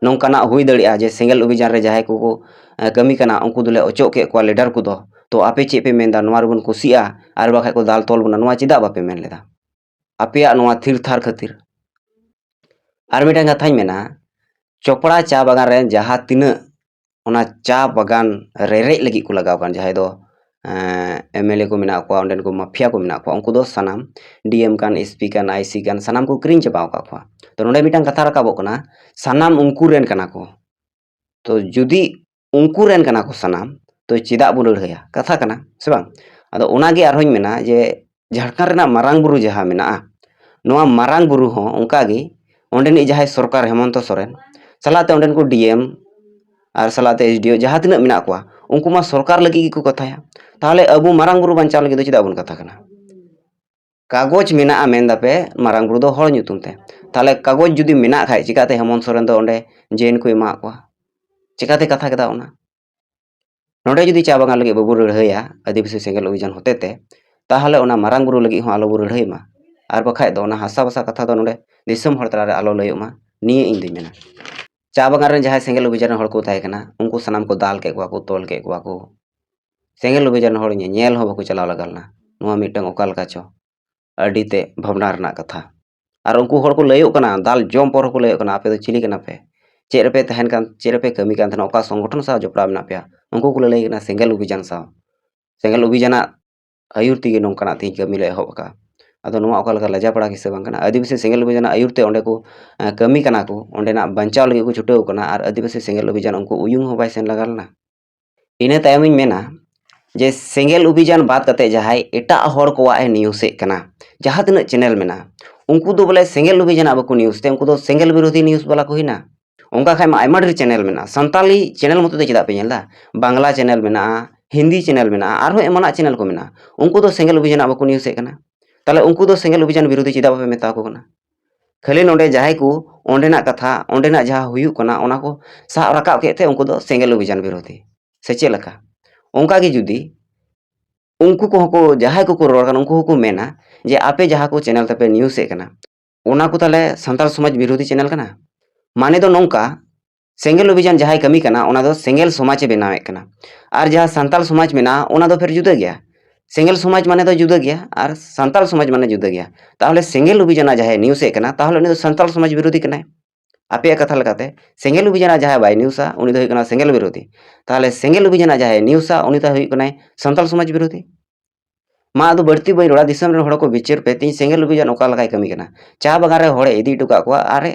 ᱱᱚᱝᱠᱟᱱᱟᱜ ᱦᱩᱭ ᱫᱟᱲᱮᱭᱟᱜᱼᱟ ᱡᱮ ᱥᱮᱸᱜᱮᱞ ᱚᱵᱷᱤᱡᱟᱱ ᱨᱮ ᱡᱟᱦᱟᱸᱭ ᱠᱚᱠᱚ ᱠᱟᱹᱢᱤ ᱠᱟᱱᱟ, ᱩᱱᱠᱩ ᱫᱚᱞᱮ ᱚᱪᱚᱜ ᱠᱮᱫ ᱠᱚᱣᱟ ᱞᱤᱰᱟᱨ ᱠᱚᱫᱚ᱾ ᱛᱚ ᱟᱯᱮ ᱪᱮᱫ ᱯᱮ ᱢᱮᱱᱫᱟ, ᱱᱚᱣᱟ ᱨᱮᱵᱚᱱ ᱠᱩᱥᱤᱜᱼᱟ ᱟᱨ ᱵᱟᱠᱷᱟᱡ ᱠᱚ ᱫᱟᱞ ᱛᱚᱞ ᱵᱚᱱᱟ, ᱱᱚᱣᱟ ᱪᱮᱫᱟᱜ ᱵᱟᱯᱮ ᱢᱮᱱ ᱞᱮᱫᱟ? ᱟᱯᱮᱭᱟᱜ ᱱᱚᱣᱟ ᱛᱷᱤᱨ ᱛᱷᱟᱨ ᱠᱷᱟᱹᱛᱤᱨ᱾ ᱟᱨ ᱢᱤᱫᱴᱟᱝ ᱠᱟᱛᱷᱟᱧ ᱢᱮᱱᱟ, ᱪᱚᱯᱲᱟ ᱪᱟ ᱵᱟᱜᱟᱱ ᱨᱮ ᱡᱟᱦᱟᱸ ᱛᱤᱱᱟᱹᱜ ᱚᱱᱟ ᱪᱟ ᱵᱟᱜᱟᱱ ᱨᱮᱨᱮᱡ ᱞᱟᱹᱜᱤᱫ ᱠᱚ ᱞᱟᱜᱟᱣ ᱠᱟᱱ, ᱡᱟᱦᱟᱸᱭ ᱫᱚ ᱮᱢ ᱮᱞ ᱮ ᱠᱚ ᱢᱮᱱᱟᱜ ᱠᱚᱣᱟ, ᱚᱸᱰᱮᱱ ᱠᱚ ᱢᱟᱯᱷᱤᱭᱟ ᱠᱚ ᱢᱮᱱᱟᱜ ᱠᱚᱣᱟ, ᱩᱱᱠᱩ ᱫᱚ ᱥᱟᱱᱟᱢ ᱰᱤ ᱮᱢ ᱠᱟᱱ, ᱮᱥ ᱯᱤ ᱠᱟᱱ, ᱟᱭ ᱥᱤ ᱠᱟᱱ, ᱥᱟᱱᱟᱢ ᱠᱚ ᱠᱤᱨᱤᱧ ᱪᱟᱵᱟ ᱟᱠᱟᱫ ᱠᱚᱣᱟ᱾ ᱛᱚ ᱱᱚᱰᱮ ᱢᱤᱫᱴᱟᱝ ᱠᱟᱛᱷᱟ ᱨᱟᱠᱟᱵᱚᱜ ᱠᱟᱱᱟ, ᱥᱟᱱᱟᱢ ᱩᱱᱠᱩ ᱨᱮᱱ ᱠᱟᱱᱟ ᱠᱚ᱾ ᱛᱚ ᱡᱩᱫᱤ ᱩᱱᱠᱩ ᱨᱮᱱ ᱠᱟᱱᱟ ᱠᱚ ᱥᱟᱱᱟᱢ, ᱛᱚ ᱪᱮᱫᱟᱜ ᱵᱚᱱ ᱞᱟᱹᱲᱦᱟᱹᱭᱟ? ᱠᱟᱛᱷᱟ ᱠᱟᱱᱟ ᱥᱮ ᱵᱟᱝ? ᱟᱫᱚ ᱚᱱᱟᱜᱮ ᱟᱨᱦᱚᱸᱧ ᱢᱮᱱᱟ ᱡᱮ ᱡᱷᱟᱲᱠᱷᱚᱸᱰ ᱨᱮᱱᱟᱜ ᱢᱟᱨᱟᱝ ᱵᱩᱨᱩ ᱡᱟᱦᱟᱸ ᱢᱮᱱᱟᱜᱼᱟ, ᱱᱚᱣᱟ ᱢᱟᱨᱟᱝ ᱵᱩᱨᱩ ᱦᱚᱸ ᱚᱱᱠᱟᱜᱮ ᱚᱸᱰᱮᱱᱤᱡ ᱡᱟᱦᱟᱸᱭ ᱥᱚᱨᱠᱟᱨ ᱦᱮᱢᱚᱱᱛᱚ ᱥᱚᱨᱮᱱ ᱥᱟᱞᱟᱜ ᱛᱮ ᱚᱸᱰᱮᱱ ᱠᱚ ᱰᱤ ᱮᱢ ᱟᱨ ᱥᱟᱞᱟᱜ ᱛᱮ ᱮᱥ ᱰᱤ ᱳ ᱡᱟᱦᱟᱸ ᱛᱤᱱᱟᱹᱜ ᱢᱮᱱᱟᱜ ᱠᱚᱣᱟ, ᱩᱱᱠᱩ ᱢᱟ ᱥᱚᱨᱠᱟᱨ ᱞᱟᱹᱜᱤᱫ ᱜᱮᱠᱚ ᱠᱟᱛᱷᱟᱭᱟ᱾ ᱛᱟᱦᱚᱞᱮ ᱟᱵᱚ ᱢᱟᱨᱟᱝ ᱵᱩᱨᱩ ᱵᱟᱧᱪᱟᱣ ᱞᱟᱹᱜᱤᱫ ᱫᱚ ᱪᱮᱫᱟᱜ ᱵᱚᱱ ᱠᱟᱛᱷᱟ ᱠᱟᱱᱟ? ᱠᱟᱜᱚᱡᱽ ᱢᱮᱱᱟᱜᱼᱟ ᱢᱮᱱ ᱫᱟᱯᱮ ᱢᱟᱨᱟᱝ ᱵᱩᱨᱩ ᱫᱚ ᱦᱚᱲ ᱧᱩᱛᱩᱢ ᱛᱮ, ᱛᱟᱦᱚᱞᱮ ᱠᱟᱜᱚᱡᱽ ᱡᱩᱫᱤ ᱢᱮᱱᱟᱜ ᱠᱷᱟᱡ, ᱪᱤᱠᱟᱹᱛᱮ ᱦᱮᱢᱚᱱᱛ ᱥᱚᱨᱮᱱ ᱫᱚ ᱚᱸᱰᱮ ᱡᱮᱱ ᱠᱚ ᱮᱢᱟᱜ ᱠᱚᱣᱟ? ᱪᱤᱠᱟᱹᱛᱮ ᱠᱟᱛᱷᱟ ᱠᱮᱫᱟ ᱚᱱᱟ? ᱱᱚᱰᱮ ᱡᱩᱫᱤ ᱪᱟ ᱵᱟᱜᱟᱱ ᱞᱟᱹᱜᱤᱫ ᱵᱟᱵᱚ ᱞᱟᱹᱲᱦᱟᱹᱭᱟ ᱟᱹᱫᱤᱵᱟᱹᱥᱤ ᱥᱮᱸᱜᱮᱞ ᱚᱵᱷᱤᱡᱟᱱ ᱦᱚᱛᱮ ᱛᱮ, ᱛᱟᱦᱚᱞᱮ ᱚᱱᱟ ᱢᱟᱨᱟᱝ ᱵᱩᱨᱩ ᱞᱟᱹᱜᱤᱫ ᱦᱚᱸ ᱟᱞᱚᱵᱚ ᱞᱟᱹᱲᱦᱟᱹᱭ ᱢᱟ᱾ ᱟᱨ ᱵᱟᱠᱷᱟᱡ ᱫᱚ ᱚᱱᱟ ᱦᱟᱥᱟ ᱵᱷᱟᱥᱟ ᱠᱟᱛᱷᱟ ᱫᱚ ᱱᱚᱰᱮ ᱫᱤᱥᱚᱢ ᱦᱚᱲ ᱛᱟᱞᱟᱨᱮ ᱟᱞᱚ ᱞᱟᱹᱭᱚᱜ ᱢᱟ, ᱱᱤᱭᱟᱹ ᱤᱧ ᱫᱩᱧ ᱢᱮᱱᱟ᱾ ᱪᱟ ᱵᱟᱜᱟᱱ ᱨᱮᱱ ᱡᱟᱦᱟᱸᱭ ᱥᱮᱸᱜᱮᱞ ᱚᱵᱷᱤᱡᱟᱱ ᱨᱮᱱ ᱦᱚᱲ ᱠᱚ ᱛᱟᱦᱮᱸ ᱠᱟᱱᱟ, ᱩᱱᱠᱩ ᱥᱟᱱᱟᱢ ᱠᱚ ᱫᱟᱞ ᱠᱮᱫ ᱠᱚᱣᱟ ᱠᱚ, ᱛᱚᱞ ᱠᱮᱫ ᱠᱚᱣᱟ ᱠᱚ, ᱥᱮᱸᱜᱮᱞ ᱚᱵᱷᱤᱡᱟᱱ ᱦᱚᱲ ᱧᱮᱧᱮᱞ ᱦᱚᱸ ᱵᱟᱠᱚ ᱪᱟᱞᱟᱣ ᱞᱟᱜᱟ ᱞᱮᱱᱟ᱾ ᱱᱚᱣᱟ ᱢᱤᱫᱴᱟᱝ ᱚᱠᱟ ᱞᱮᱠᱟ ᱪᱚ ᱟᱹᱰᱤ ᱛᱮ ᱵᱷᱟᱵᱽᱱᱟ ᱨᱮᱱᱟᱜ ᱠᱟᱛᱷᱟ᱾ ᱟᱨ ᱩᱱᱠᱩ ᱦᱚᱲ ᱠᱚ ᱞᱟᱹᱭᱚᱜ ᱠᱟᱱᱟ, ᱫᱟᱞ ᱡᱚᱢ ᱯᱚᱨ ᱦᱚᱸᱠᱚ ᱞᱟᱹᱭᱚᱜ ᱠᱟᱱᱟ, "ᱟᱯᱮ ᱫᱚ ᱪᱤᱞᱤ ᱠᱟᱱᱟ ᱯᱮ? ᱪᱮᱫ ᱨᱮᱯᱮ ᱛᱟᱦᱮᱱ ᱠᱟᱱ, ᱪᱮᱫ ᱨᱮᱯᱮ ᱠᱟᱹᱢᱤ ᱠᱟᱱ ᱛᱟᱦᱮᱱᱟ, ᱚᱠᱟ ᱥᱚᱝᱜᱚᱴᱷᱚᱱ ᱥᱟᱶ ᱡᱚᱯᱲᱟᱣ ᱢᱮᱱᱟᱜ ᱯᱮᱭᱟ?" ᱩᱱᱠᱩ ᱠᱚ ᱞᱟᱹᱞᱟᱹᱭ ᱠᱟᱱᱟ ᱥᱮᱸᱜᱮᱞ ᱚᱵᱷᱤᱡᱟᱱ ᱥᱟᱶ᱾ ᱥᱮᱸᱜᱮᱞ ᱚᱵᱷᱤᱡᱟᱱᱟᱜ ᱟᱹᱭᱩᱨ ᱛᱮᱜᱮ ᱱᱚᱝᱠᱟᱱᱟᱜ ᱛᱮᱦᱮᱧ ᱠᱟᱹᱢᱤ ᱞᱮ ᱮᱦᱚᱵ ᱟᱠᱟᱫᱼᱟ᱾ ᱟᱫᱚ ᱱᱚᱣᱟ ᱚᱠᱟ ᱞᱮᱠᱟ ᱞᱟᱡᱟ ᱯᱟᱲᱟ ᱜᱮ ᱥᱮ ᱵᱟᱝ ᱠᱟᱱᱟ? ᱟᱹᱫᱤᱵᱟᱹᱥᱤ ᱥᱮᱸᱜᱮᱞ ᱚᱵᱷᱤᱡᱟᱱᱟᱜ ᱟᱹᱭᱩᱨ ᱛᱮ ᱚᱸᱰᱮ ᱠᱚ, ᱮᱸ, ᱠᱟᱹᱢᱤ ᱠᱟᱱᱟ ᱠᱚ, ᱚᱸᱰᱮᱱᱟᱜ ᱵᱟᱧᱪᱟᱣ ᱞᱟᱹᱜᱤᱫ ᱠᱚ ᱪᱷᱩᱴᱟᱹᱣ ᱠᱟᱱᱟ, ᱟᱨ ᱟᱹᱫᱤᱵᱟᱹᱥᱤ ᱥᱮᱸᱜᱮᱞ ᱚᱵᱷᱤᱡᱟᱱ ᱩᱱᱠᱩ ᱩᱭᱩᱝ ᱦᱚᱸ ᱵᱟᱭ ᱥᱮᱱ ᱞᱟᱜᱟ ᱞᱮᱱᱟ᱾ ᱤᱱᱟᱹ ᱛᱟᱭᱚᱢᱤᱧ ᱢᱮᱱᱟ ᱡᱮ ᱥᱮᱸᱜᱮᱞ ᱚᱵᱷᱤᱡᱟᱱ ᱵᱟᱫ ᱠᱟᱛᱮ ᱡᱟᱦᱟᱸᱭ ᱮᱴᱟᱜ ᱦᱚᱲ ᱠᱚᱣᱟᱜ ᱮ ᱱᱤᱭᱩᱡᱮᱫ ᱠᱟᱱᱟ, ᱡᱟᱦᱟᱸ ᱛᱤᱱᱟᱹᱜ ᱪᱮᱱᱮᱞ ᱢᱮᱱᱟᱜᱼᱟ, ᱩᱱᱠᱩ ᱫᱚ ᱵᱚᱞᱮ ᱥᱮᱸᱜᱮᱞ ᱚᱵᱷᱤᱡᱟᱱᱟᱜ ᱵᱟᱠᱚ ᱱᱤᱭᱩᱡᱽ ᱛᱮ, ᱩᱱᱠᱩ ᱫᱚ ᱥᱮᱸᱜᱮᱞ ᱵᱤᱨᱳᱫᱷᱤ ᱱᱤᱭᱩᱡᱽ ᱵᱟᱞᱟ ᱠᱚ ᱦᱩᱭᱱᱟ᱾ ᱚᱱᱠᱟ ᱠᱷᱟᱡ ᱢᱟ ᱟᱭᱢᱟ ᱰᱷᱮᱨ ᱪᱮᱱᱮᱞ ᱢᱮᱱᱟᱜᱼᱟ᱾ ᱥᱟᱱᱛᱟᱞᱤ ᱪᱮᱱᱮᱞ ᱢᱚᱛᱚ ᱫᱚ ᱪᱮᱫᱟᱜ ᱯᱮ ᱧᱮᱞ ᱮᱫᱟ? ᱵᱟᱝᱞᱟ ᱪᱮᱱᱮᱞ ᱢᱮᱱᱟᱜᱼᱟ, ᱦᱤᱱᱫᱤ ᱪᱮᱱᱮᱞ ᱢᱮᱱᱟᱜᱼᱟ, ᱟᱨᱦᱚᱸ ᱮᱢᱟᱱᱟᱜ ᱪᱮᱱᱮᱞ ᱠᱚ ᱢᱮᱱᱟᱜᱼᱟ᱾ ᱩᱱᱠᱩ ᱫᱚ ᱥᱮᱸᱜᱮᱞ ᱚᱵᱷᱤᱡᱟᱱᱟᱜ ᱵᱟᱠᱚ ᱱᱤᱭᱩᱡᱮᱫ ᱠᱟᱱᱟ᱾ ᱛᱟᱦᱞᱮ ᱩᱱᱠᱩ ᱫᱚ ᱥᱮᱸᱜᱮᱞ ᱚᱵᱷᱤᱡᱟᱱ ᱵᱤᱨᱳᱫᱷᱤ ᱪᱮᱫᱟᱜ ᱵᱟᱯᱮ ᱢᱮᱛᱟ ᱠᱚ ᱠᱟᱱᱟ? ᱠᱷᱟᱹᱞᱤ ᱱᱚᱰᱮ ᱡᱟᱦᱟᱸᱭ ᱠᱚ ᱚᱸᱰᱮᱱᱟᱜ ᱠᱟᱛᱷᱟ, ᱚᱸᱰᱮᱱᱟᱜ ᱡᱟᱦᱟᱸ ᱦᱩᱭᱩᱜ ᱠᱟᱱᱟ, ᱚᱱᱟ ᱠᱚ ᱥᱟᱵ ᱨᱟᱠᱟᱵ ᱠᱮᱫ ᱛᱮ ᱩᱱᱠᱩ ᱫᱚ ᱥᱮᱸᱜᱮᱞ ᱚᱵᱷᱤᱡᱟᱱ ᱵᱤᱨᱳᱫᱷᱤ, ᱥᱮ ᱪᱮᱫ ᱞᱮᱠᱟ? ᱚᱱᱠᱟ ᱜᱮ ᱡᱩᱫᱤ ᱩᱱᱠᱩ ᱠᱚᱦᱚᱸ ᱠᱚ, ᱡᱟᱦᱟᱸᱭ ᱠᱚᱠᱚ ᱨᱚᱲ ᱠᱟᱱᱟ, ᱩᱱᱠᱩ ᱦᱚᱸᱠᱚ ᱢᱮᱱᱟ ᱡᱮ ᱟᱯᱮ ᱡᱟᱦᱟᱸ ᱠᱚ ᱪᱮᱱᱮᱞ ᱛᱟᱯᱮ ᱱᱤᱭᱩᱡᱮᱫ ᱠᱟᱱᱟ, ᱚᱱᱟ ᱠᱚ ᱛᱟᱦᱞᱮ ᱥᱟᱱᱛᱟᱲ ᱥᱚᱢᱟᱡᱽ ᱵᱤᱨᱳᱫᱷᱤ ᱪᱮᱱᱮᱞ ᱠᱟᱱᱟ? ᱢᱟᱱᱮ ᱫᱚ ᱱᱚᱝᱠᱟ, ᱥᱮᱸᱜᱮᱞ ᱚᱵᱷᱤᱡᱟᱱ ᱡᱟᱦᱟᱸᱭ ᱠᱟᱹᱢᱤ ᱠᱟᱱᱟ, ᱚᱱᱟ ᱫᱚ ᱥᱮᱸᱜᱮᱞ ᱥᱚᱢᱟᱡᱽ ᱮ ᱵᱮᱱᱟᱣᱮᱫ ᱠᱟᱱᱟ᱾ ᱟᱨ ᱡᱟᱦᱟᱸ ᱥᱟᱱᱛᱟᱲ ᱥᱚᱢᱟᱡᱽ ᱢᱮᱱᱟᱜᱼᱟ, ᱚᱱᱟ ᱫᱚ ᱯᱷᱮᱨ ᱡᱩᱫᱟᱹ ᱜᱮᱭᱟ᱾ ᱥᱮᱸᱜᱮᱞ ᱥᱚᱢᱟᱡᱽ ᱢᱟᱱᱮ ᱫᱚ ᱡᱩᱫᱟᱹ ᱜᱮᱭᱟ ᱟᱨ ᱥᱟᱱᱛᱟᱲ ᱥᱚᱢᱟᱡᱽ ᱢᱟᱱᱮ ᱡᱩᱫᱟᱹ ᱜᱮᱭᱟ᱾ ᱛᱟᱦᱚᱞᱮ ᱥᱮᱸᱜᱮᱞ ᱚᱵᱷᱤᱡᱟᱱᱟ ᱡᱟᱦᱟᱸᱭ ᱱᱤᱭᱩᱡᱽ ᱮᱫ ᱠᱟᱱᱟ, ᱛᱟᱦᱚᱞᱮ ᱩᱱᱤ ᱫᱚ ᱥᱟᱱᱛᱟᱲ ᱥᱚᱢᱟᱡᱽ ᱵᱤᱨᱳᱫᱷᱤ ᱠᱟᱱᱟᱭ᱾ ᱟᱯᱮᱭᱟᱜ ᱠᱟᱛᱷᱟ ᱞᱮᱠᱟᱛᱮ ᱥᱮᱸᱜᱮᱞ ᱚᱵᱷᱤᱡᱟᱱᱟ ᱡᱟᱦᱟᱸᱭ ᱵᱟᱭ ᱱᱤᱭᱩᱡᱟ, ᱩᱱᱤ ᱫᱚ ᱦᱩᱭᱩᱜ ᱠᱟᱱᱟ ᱥᱮᱸᱜᱮᱞ ᱵᱤᱨᱳᱫᱷᱤ᱾ ᱛᱟᱦᱚᱞᱮ ᱥᱮᱸᱜᱮᱞ ᱚᱵᱷᱤᱡᱟᱱᱟ ᱡᱟᱦᱟᱸᱭ ᱱᱤᱭᱩᱡᱟ, ᱩᱱᱤ ᱫᱚ ᱦᱩᱭᱩᱜ ᱠᱟᱱᱟᱭ ᱥᱟᱱᱛᱟᱲ ᱥᱚᱢᱟᱡᱽ ᱵᱤᱨᱳᱫᱷᱤ᱾ ᱢᱟ ᱟᱫᱚ ᱵᱟᱹᱲᱛᱤ ᱵᱟᱹᱧ ᱨᱚᱲᱟ, ᱫᱤᱥᱚᱢ ᱨᱮᱱ ᱦᱚᱲ ᱠᱚ ᱵᱤᱪᱟᱹᱨ ᱯᱮ, ᱛᱮᱦᱮᱧ ᱥᱮᱸᱜᱮᱞ ᱚᱵᱷᱤᱡᱟᱱ ᱚᱠᱟ ᱞᱮᱠᱟᱭ ᱠᱟᱹᱢᱤ ᱠᱟᱱᱟ᱾ ᱪᱟ ᱵᱟᱜᱟᱱ ᱨᱮ ᱦᱚᱲᱮ ᱤᱫᱤ ᱦᱚᱴᱚ ᱠᱟᱜ ᱠᱚᱣᱟ ᱟᱨᱮ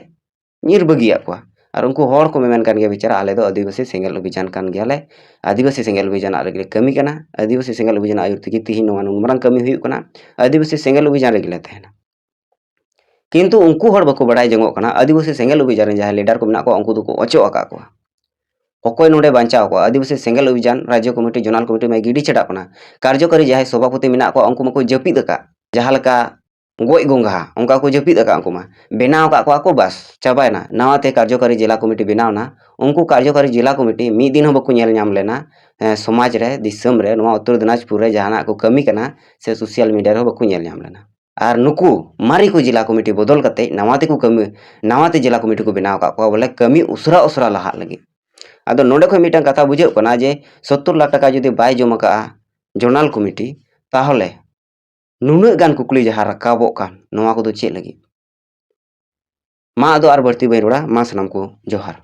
ᱧᱤᱨ ᱵᱟᱹᱜᱤᱭᱟᱜ ᱠᱚᱣᱟ᱾ ᱟᱨ ᱩᱱᱠᱩ ᱦᱚᱲ ᱠᱚ ᱢᱮᱢᱮᱱ ᱠᱟᱱ ᱜᱮᱭᱟ, ᱵᱮᱪᱟᱨᱟ, ᱟᱞᱮ ᱫᱚ ᱟᱹᱫᱤᱵᱟᱹᱥᱤ ᱥᱮᱸᱜᱮᱞ ᱚᱵᱷᱤᱡᱟᱱ ᱠᱟᱱ ᱜᱮᱭᱟᱞᱮ, ᱟᱹᱫᱤᱵᱟᱹᱥᱤ ᱥᱮᱸᱜᱮᱞ ᱚᱵᱷᱤᱡᱟᱱᱟᱜ ᱨᱮᱜᱮ ᱞᱮ ᱠᱟᱹᱢᱤ ᱠᱟᱱᱟ, ᱟᱹᱫᱤᱵᱟᱹᱥᱤ ᱥᱮᱸᱜᱮᱞ ᱚᱵᱷᱤᱡᱟᱱ ᱟᱹᱭᱩᱨ ᱛᱮᱜᱮ ᱛᱤᱦᱤᱧ ᱱᱚᱣᱟ ᱱᱩᱱ ᱢᱟᱨᱟᱝ ᱠᱟᱹᱢᱤ ᱦᱩᱭᱩᱜ ᱠᱟᱱᱟ, ᱟᱹᱫᱤᱵᱟᱹᱥᱤ ᱥᱮᱸᱜᱮᱞ ᱚᱵᱷᱤᱡᱟᱱ ᱨᱮᱜᱮ ᱞᱮ ᱛᱟᱦᱮᱱᱟ᱾ ᱠᱤᱱᱛᱩ ᱩᱱᱠᱩ ᱦᱚᱲ ᱵᱟᱠᱚ ᱵᱟᱲᱟᱭ ᱡᱚᱝᱚᱜ ᱠᱟᱱᱟ, ᱟᱹᱫᱤᱵᱟᱹᱥᱤ ᱥᱮᱸᱜᱮᱞ ᱚᱵᱷᱤᱡᱟᱱ ᱨᱮᱱ ᱡᱟᱦᱟᱸᱭ ᱞᱤᱰᱟᱨ ᱠᱚ ᱢᱮᱱᱟᱜ ᱠᱚᱣᱟ, ᱩᱱᱠᱩ ᱫᱚᱠᱚ ᱚᱪᱚᱜ ᱟᱠᱟᱫ ᱠᱚᱣᱟ᱾ ᱚᱠᱚᱭ ᱱᱚᱰᱮ ᱵᱟᱧᱪᱟᱣ ᱠᱚᱣᱟ? ᱟᱹᱫᱤᱵᱟᱹᱥᱤ ᱥᱮᱸᱜᱮᱞ ᱚᱵᱷᱤᱡᱟᱱ, ᱨᱟᱡᱽᱡᱚ ᱠᱚᱢᱤᱴᱤ, ᱡᱳᱱᱟᱞ ᱠᱚᱢᱤᱴᱤ ᱢᱟᱭ ᱜᱤᱰᱤ ᱪᱷᱟᱰᱟᱜ ᱠᱟᱱᱟ᱾ ᱠᱟᱨᱡᱚᱠᱟᱨᱤ ᱡᱟᱦᱟᱸᱭ ᱥᱚᱵᱷᱟᱯᱚᱛᱤ ᱢᱮᱱᱟᱜ ᱠᱚᱣᱟ, ᱩᱱᱠᱩ ᱢᱟᱠᱚ ᱡᱟᱹᱯᱤᱫ ᱟᱠᱟᱫ᱾ ᱡᱟᱦᱟᱸ ᱞᱮᱠᱟ ᱜᱚᱡ ᱜᱚᱸᱜᱷᱟ, ᱚᱱᱠᱟ ᱠᱚ ᱡᱟᱹᱯᱤᱫ ᱟᱠᱟᱫ, ᱩᱱᱠᱩ ᱢᱟ ᱵᱮᱱᱟᱣ ᱟᱠᱟᱫ ᱠᱚᱣᱟ ᱠᱚ, ᱵᱟᱥ, ᱪᱟᱵᱟᱭᱮᱱᱟ᱾ ᱱᱟᱣᱟ ᱛᱮ ᱠᱟᱨᱡᱚᱠᱟᱨᱤ ᱡᱮᱞᱟ ᱠᱚᱢᱤᱴᱤ ᱵᱮᱱᱟᱣ ᱮᱱᱟ᱾ ᱩᱱᱠᱩ ᱠᱟᱨᱡᱚᱠᱟᱨᱤ ᱡᱮᱞᱟ ᱠᱚᱢᱤᱴᱤ ᱢᱤᱫ ᱫᱤᱱ ᱦᱚᱸ ᱵᱟᱠᱚ ᱧᱮᱞ ᱧᱟᱢ ᱞᱮᱱᱟ, ᱮᱸ, ᱥᱚᱢᱟᱡᱽ ᱨᱮ, ᱫᱤᱥᱚᱢ ᱨᱮ, ᱱᱚᱣᱟ ᱩᱛᱛᱚᱨ ᱫᱤᱱᱟᱡᱽᱯᱩᱨ ᱨᱮ ᱡᱟᱦᱟᱱᱟᱜ ᱠᱚ ᱠᱟᱹᱢᱤ ᱠᱟᱱᱟ ᱥᱮ ᱥᱳᱥᱟᱞ ᱢᱤᱰᱤᱭᱟ ᱨᱮᱦᱚᱸ ᱵᱟᱠᱚ ᱧᱮᱞ ᱧᱟᱢ ᱞᱮᱱᱟ᱾ ᱟᱨ ᱱᱩᱠᱩ ᱢᱟᱨᱮ ᱠᱚ ᱡᱮᱞᱟ ᱠᱚᱢᱤᱴᱤ ᱵᱚᱫᱚᱞ ᱠᱟᱛᱮ ᱱᱟᱣᱟ ᱛᱮᱠᱚ ᱠᱟᱹᱢᱤ, ᱱᱟᱣᱟ ᱛᱮ ᱡᱮᱞᱟ ᱠᱚᱢᱤᱴᱤ ᱠᱚ ᱵᱮᱱᱟᱣ ᱟᱠᱟᱫ ᱠᱚᱣᱟ, ᱵᱚᱞᱮ ᱠᱟᱹᱢᱤ ᱩᱥᱟᱹᱨᱟ ᱩᱥᱟᱹᱨᱟ ᱞᱟᱦᱟᱜ ᱞᱟᱹᱜᱤᱫ᱾ ᱟᱫᱚ ᱱᱚᱰᱮ ᱠᱷᱚᱱ ᱢᱤᱫᱴᱟᱝ ᱠᱟᱛᱷᱟ ᱵᱩᱡᱷᱟᱹᱜ ᱠᱟᱱᱟ ᱡᱮ ᱥᱚᱛᱛᱚᱨ ᱞᱟᱠᱷ ᱴᱟᱠᱟ ᱡᱩᱫᱤ ᱵᱟᱭ ᱡᱚᱢ ᱟᱠᱟᱫᱼᱟ ᱡᱳᱱᱟᱞ ᱠᱚᱢᱤᱴᱤ, ᱛᱟᱦᱚᱞᱮ ᱱᱩᱱᱟᱹᱜ ᱜᱟᱱ ᱠᱩᱠᱞᱤ ᱡᱟᱦᱟᱸ ᱨᱟᱠᱟᱵᱚᱜ ᱠᱟᱱ, ᱱᱚᱣᱟ ᱠᱚᱫᱚ ᱪᱮᱫ ᱞᱟᱹᱜᱤᱫ? ᱢᱟ ᱟᱫᱚ ᱟᱨ ᱵᱟᱹᱲᱛᱤ ᱵᱟᱹᱧ ᱨᱚᱲᱟ, ᱢᱟ ᱥᱟᱱᱟᱢ ᱠᱚ ᱡᱚᱦᱟᱨ᱾